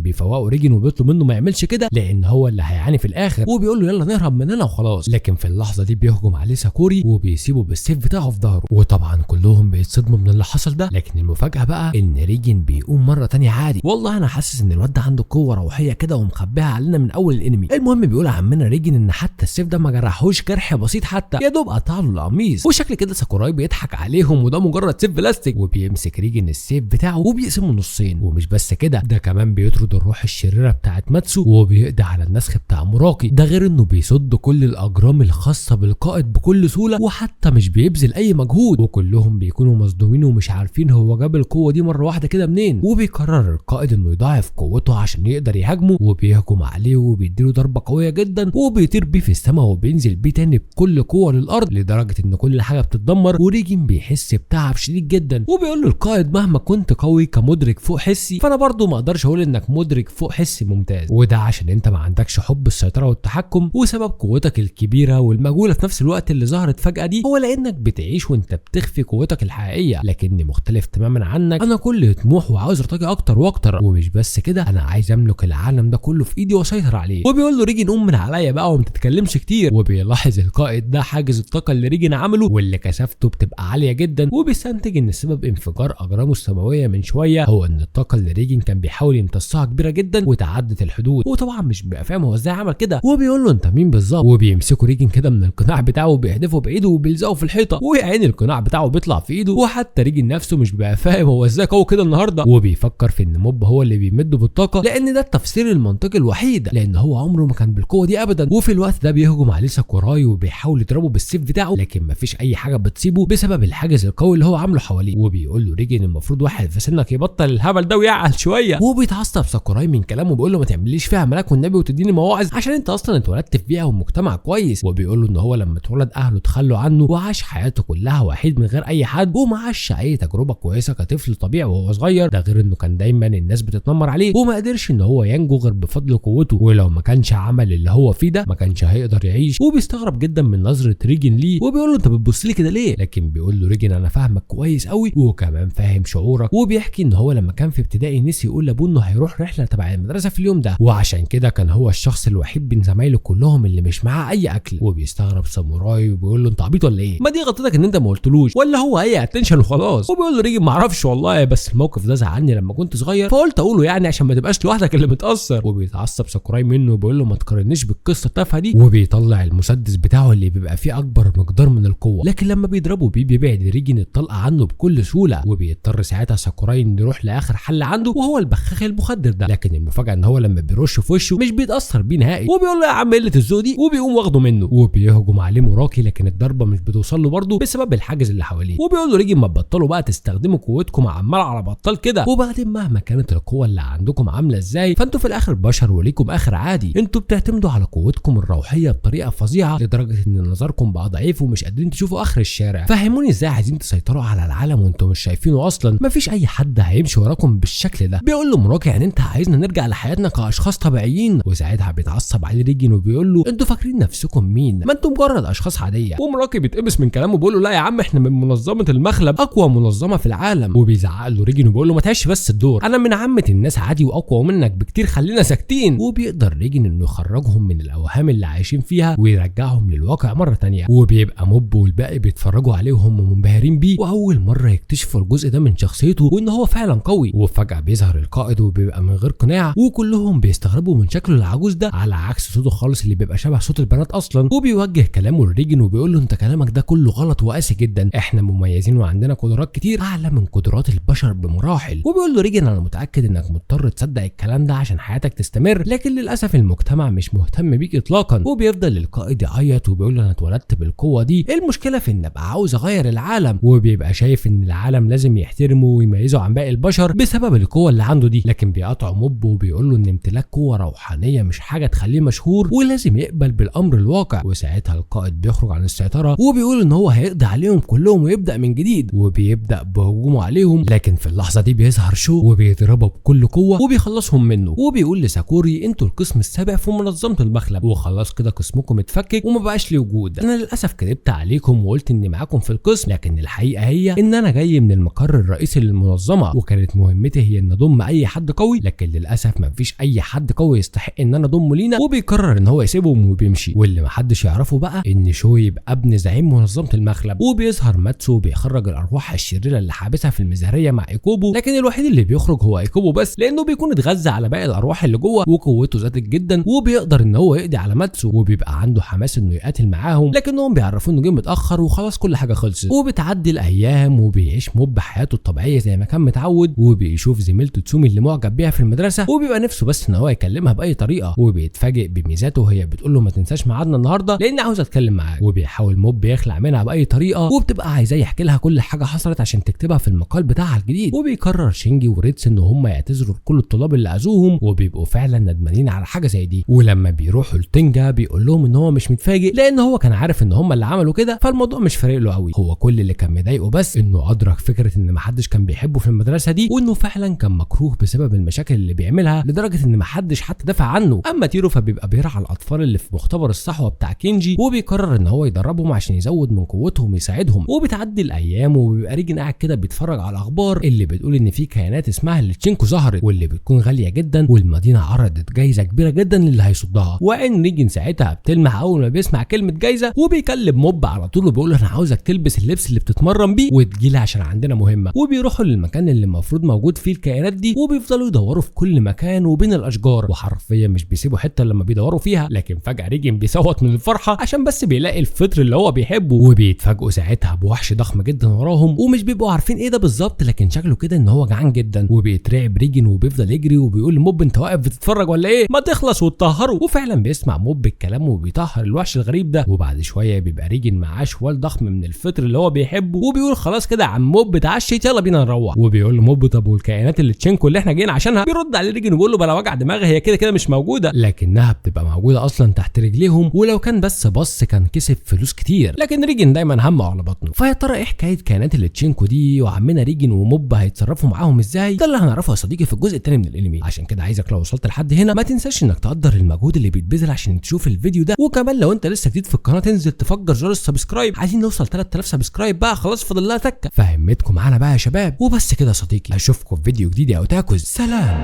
بيفوقوا ريجن وبيطلب منه ما يعملش كده لان هو اللي هيعاني في الاخر، وبيقول له يلا نهرب من هنا وخلاص. لكن في اللحظة دي بيهجم عليه ساكوري وبيسيبه بالسيف بتاعه في ظهره، وطبعا كلهم بيتصدموا من اللي حصل ده. لكن المفاجاة بقى ان ريجن بيقوم مرة تانية عادي. والله انا حاسس ان الواد ده عنده قوة روحية كده ومخبيها علينا من اول الانمي. المهم بيقول عمنا ريجن ان حتى السيف ده ما جرحوش جرح بسيط، حتى يا دوب قطع له القميص، وشكل كده ساكوراي بيضحك عليهم وده مجرد سيف بلاستيك. وبيمسك ريجن السيف بتاعه وبيقسمه نصين، ومش بس كده، ده كمان بيطرد الروح الشريرة بتاعت ماتسو وبيقضي على النسخ بتاع موراكي، ده غير انه بيصد كل الاجرام الخاصة بالقائد بكل سهولة وحتى مش بيبذل اي مجهود، وكلهم بيكونوا مصدومين ومش عارفين هو جاب القوة دي مرة واحدة كده منين. وبيقرر القائد انه يضاعف قوته عشان يقدر يهاجمه، وبيهجم عليه وبيديله ضربه قوية جدا وبيطير بيه في السماء وبينزل بيه تاني بكل قوة للارض لدرجة ان كل حاجة بتتدمر، وريجن بيحس بتعب شديد جدا. وبيقول له القائد مهما كنت قوي كمدرك فوق حسي فانا برضو ما اقدرش اقول انك مدرك فوق حسي ممتاز، وده عشان انت ما عندكش حب السيطرة والتحكم، وسبب قوتك الكبيرة والمجهوله في نفس الوقت اللي ظهرت فجاة دي هو لانك بتعيش وانت بتخفي قوتك الحقيقية، لكني مختلف تماما عنك، انا كل طموح وعاوز ارتقي اكتر واكتر، ومش بس كده انا عايز املك العالم ده كله في ايدي واسيطر عليه. وبيقول له ريجن قوم من عليا بقى وما تتكلمش كتير. وبيلاحظ القائد ده حاجز الطاقة اللي ريجن عمله واللي كثافته بتبقى عالية جدا، وبيستنتج ان سبب انفجار اجرامه السماوية من شوية هو ان الطاقة اللي ريجن كان بيحاول يمتصها كبيرة جدا وتعدت الحدود، وطبعا مش بيبقى فاهم هو ازاي عمل كده، وبيقول له انت مين بالظبط، وبيمسكوا ريجن كده من القناع بتاعه وبيحدفه بايده وبيلزقه في الحيطة، ويا عيني القناع بتاعه بيطلع في ايده، وحتى ريجن نفسه مش بيبقى فاهم هو ازاي قوي كده النهارده، وبيفكر في ان موب هو اللي بيمده بالطاقة لان ده التفسير المنطقي الوحيد، لان هو عمره ما كان بالقوة دي ابدا. وفي الوقت ده بيهجم عليه ساكوراي وبيحاول يضربه بالسيف بتاعه، لكن مفيش اي حاجة بتصيبه بسبب الحاجز القوي اللي هو عامله حواليه، وبيقول له ريجن المفروض واحد في سنك يبطل الهبل ده ويعقل شوية. وبيتعصب ساكوراي من كلامه وبيقول له ما تعمليش فيها ملاك والنبي وتديني مواعظ عشان انت اصلا اتولدت في بيئة ومجتمع كويس، وبيقول له ان هو لما اتولد اهله اتخلوا عنه وعاش حياته كلها وحيد من غير اي حد وما عاش اي تجربه كويسة كطفل طبيعي وهو صغير، ده غير انه كان دايما الناس بتتنمر عليه وما قدرش ان هو ينجو غير بفضل قوته، ولو ما كانش عمل اللي هو فيه ده ما كانش هيقدر يعيش. وبيستغرب جدا من نظره ريجن ليه وبيقول له انت بتبص لي كده ليه، لكن بيقول له ريجن انا فاهمك كويس قوي وكمان فاهم شعورك. وبيحكي ان هو لما كان في ابتدائي نسي يقول لابوه انه هيروح رحله تبع المدرسة في اليوم ده، وعشان كده كان هو الشخص الوحيد بين زمايله كلهم اللي مش معاه اي اكل. وبيستغرب ساموراي وبيقول له انت عبيط ولا ايه، ما دي غلطتك ان انت ما قلتلوش، ولا هو اي attention وخلاص. وبيقول له ريجن ما اعرفش والله، بس الموقف ده زعلني لما كنت صغير فقلت اقوله يعني عشان ما تبقاش لوحدك اللي متاثر. وبيتعصب ساكوراي منه وبيقول له ما تقارنيش بالقصة التافهة دي، وبيطلع المسدس بتاعه اللي بيبقى فيه اكبر مقدار من القوة، لكن لما بيضربه بيه بيبعد ريجن الطلقة عنه بكل سهولة. وبيضطر ساعتها ساكوراي انه يروح لاخر حل عنده وهو البخاخ المخدر ده، لكن المفاجاة ان هو لما بيرش في وشه مش بيتاثر بيه نهائي، وبيقول له يا عم قلة الذوق دي، وبيقوم واخده منه وبيهجم عليه موراكي، لكن الضربة مش بتوصل له برضه بسبب الحاجز اللي حواليه. وبيقول له ريجن ما تبطلوا بقى تستخدموا قوتكم عمال على بطال كده، وبعدين مهما كانت القوة اللي عندكم عامله ازاي فانتوا في الاخر بشر وليكم اخر عادي، انتوا بتعتمدوا على قوتكم الروحية بطريقة فظيعة لدرجة ان نظركم بقى ضعيف ومش قادرين تشوفوا اخر الشارع. فهموني ازاي عايزين تسيطروا على العالم وانتوا مش شايفينه اصلا، مفيش اي حد هيمشي وراكم بالشكل ده. بيقول له موراكي يعني انت عايزنا نرجع لحياتنا كاشخاص طبيعيين؟ وساعتها بيتعصب عليه ريجن وبيقول له انتوا فاكرين نفسكم مين، ما انتوا مجرد اشخاص عادية. وموراكي بيتقمص من كلامه وبيقول له لا يا عم احنا من منظمة المخلب، اقوى منظمة في العالم. وبيزعق له ريجن وبيقول له ما تعيش بس الدور، انا من عامة الناس عادي واقوى منك بكتير، خلينا ساكتين. وبيقدر ريجن انه يخرجهم من الاوهام اللي عايشين فيها ويرجعهم للواقع مرة تانية. وبيبقى موب والباقي بيتفرجوا عليه وهم منبهرين بيه، واول مرة يكتشفوا الجزء ده من شخصيته وان هو فعلا قوي. وفجاة بيظهر القائد وبيبقى من غير قناع، وكلهم بيستغربوا من شكله العجوز ده على عكس صوته خالص اللي بيبقى شبه صوت البنات اصلا. وبيوجه كلامه لريجن وبيقول له انت كلامك ده كله غلط وقاسي جدا، احنا مميزين وعندنا قدرات كتير اعلى من قدرات البشر بمراحل. وبيقول له ريجن انا متاكد انك مضطر تصدق الكلام ده عشان حياتك تستمر، لكن للاسف المجتمع مش مهتم بيك اطلاقا. وبيفضل القائد يعيط وبيقول له انا اتولدت بالقوة دي، المشكلة في ان ابقى عاوز اغير العالم. وبيبقى شايف ان العالم لازم يحترمه ويميزه عن باقي البشر بسبب القوة اللي عنده دي، لكن بيقاطعه موب وبيقول له ان امتلاك قوة روحانية مش حاجة تخليه مشهور ولازم يقبل بالامر الواقع. وساعتها القائد بيخرج عن السيطرة وبيقول ان هو هيقضي عليهم كلهم ويبدا من جديد، وبيبدا بهجومه عليهم. لكن في اللحظة دي بيظهر شو وبيضربه بكل قوة وبيخلصهم منه، وبيقول لساكوري انتوا القسم السابع متابع في منظمة المخلب، وخلاص كده قسمكم اتفكك وما بقاش لي وجود. انا للاسف كدبت عليكم وقلت اني معاكم في القسم، لكن الحقيقة هي ان انا جاي من المقر الرئيسي للمنظمة، وكانت مهمتي هي ان اضم اي حد قوي، لكن للاسف ما فيش اي حد قوي يستحق ان انا اضمه لينا. وبيقرر ان هو يسيبهم وبيمشي. واللي محدش يعرفه بقى ان شو يبقى ابن زعيم منظمة المخلب. وبيظهر ماتسو وبيخرج الارواح الشريرة اللي حابسها في المزهريه مع ايكوبو، لكن الوحيد اللي بيخرج هو ايكوبو بس، لانه بيكون اتغذى على باقي الارواح اللي جوه وقوته زادت جدا، وبيقدر ان هو يقضي على ماتسو، وبيبقى عنده حماس انه يقاتل معاهم، لكنهم بيعرفوه انه جه متاخر وخلاص كل حاجة خلصت. وبتعدي الايام وبيعيش موب حياته الطبيعية زي ما كان متعود، وبيشوف زميلته تسومي اللي معجب بيها في المدرسة، وبيبقى نفسه بس ان هو يكلمها باي طريقه، وبيتفاجئ بميزاته وهي بتقول له ما تنساش ميعادنا النهارده لان عاوز اتكلم معاك. وبيحاول موب يخلع منها باي طريقه، وبتبقى عايزاه يحكي لها كل حاجة حصلت عشان تكتبها في المقال بتاعها الجديد. وبيقرر شينجي وريتس ان هم يعتذروا لكل الطلاب اللي اذوهم، وبيبقوا فعلا ندمانين على حاجة زي دي. ولما بيروحوا لتنجا بيقول لهم ان هو مش متفاجئ لان هو كان عارف ان هم اللي عملوا كده، فالموضوع مش فارق له قوي. هو كل اللي كان مضايقه بس انه ادرك فكرة ان محدش كان بيحبه في المدرسة دي، وانه فعلا كان مكروه بسبب المشاكل اللي بيعملها لدرجة ان محدش حتى دافع عنه. اما تيرو فبيبقى بيرعى الاطفال اللي في مختبر الصحوة بتاع كينجي، وبيقرر ان هو يدربهم عشان يزود من قوتهم ويساعدهم. وبتعدي الايام وبيبقى ريجن قاعد كده بيتفرج على الاخبار اللي بتقول ان في كائنات اسمها الليتشينكو ظهرت، واللي بتكون غالية جدا، والمدينة عرضت جايزة كبيرة جدا للي هيصدها. وعين ريجن ساعتها بتلمع اول ما بيسمع كلمة جايزة، وبيكلم موب على طول وبيقول له انا عاوزك تلبس اللبس اللي بتتمرن بيه وتجيلي عشان عندنا مهمة. وبيروحوا للمكان اللي المفروض موجود فيه الكائنات دي، وبيفضلوا يدوروا في كل مكان وبين الاشجار، وحرفيا مش بيسيبوا حتة لما بيدوروا فيها. لكن فجاة ريجن بيصوت من الفرحة عشان بس بيلاقي الفطر اللي هو بيحبه، وبيتفاجئوا ساعتها بوحش ضخم جدا وراهم، ومش بيبقوا عارفين ايه ده بالظبط، لكن شكله كده ان هو جعان جدا. وبيترعب ريجن وبيفضل يجري وبيقول لموب انت واقف بتتفرج ولا ايه؟ ما تخلص وتطهره. وفعلا بيسمع موب الكلام وبيطهر الوحش الغريب ده. وبعد شوية بيبقى ريجن معاه شوال ضخم من الفطر اللي هو بيحبه، وبيقول خلاص كده يا عم موب اتعشيت يلا بينا نروح. وبيقول له موب طب والكائنات اللي تشينكو اللي احنا جايين عشانها؟ بيرد عليه ريجن وبيقول له بلا وجع دماغ، هي كده كده مش موجودة، لكنها بتبقى موجودة اصلا تحت رجليهم، ولو كان بس بص كان كسب فلوس كتير، لكن ريجن دايما همه على بطنه. فيا ترى ايه حكاية كائنات اللي تشينكو دي، وعمنا ريجن وموب هيتصرفوا معاهم ازاي؟ ده اللي هنعرفه يا صديقي في الجزء الثاني من الانمي. عشان كده عايزك لو وصلت لحد هنا ما تنساش انك تقدر المجهود اللي بيتبذل عشان تشوف الفيديو ده، وكمان لو انت لسه جديد في القناة تنزل تفجر زر ال subscribe، عايزين نوصل 3000 subscribe بقى، خلاص فاضل لها تكه. فهمتكم معانا بقى يا شباب. وبس كده يا صديقي، اشوفكم في فيديو جديد يا اوتاكوز، سلام.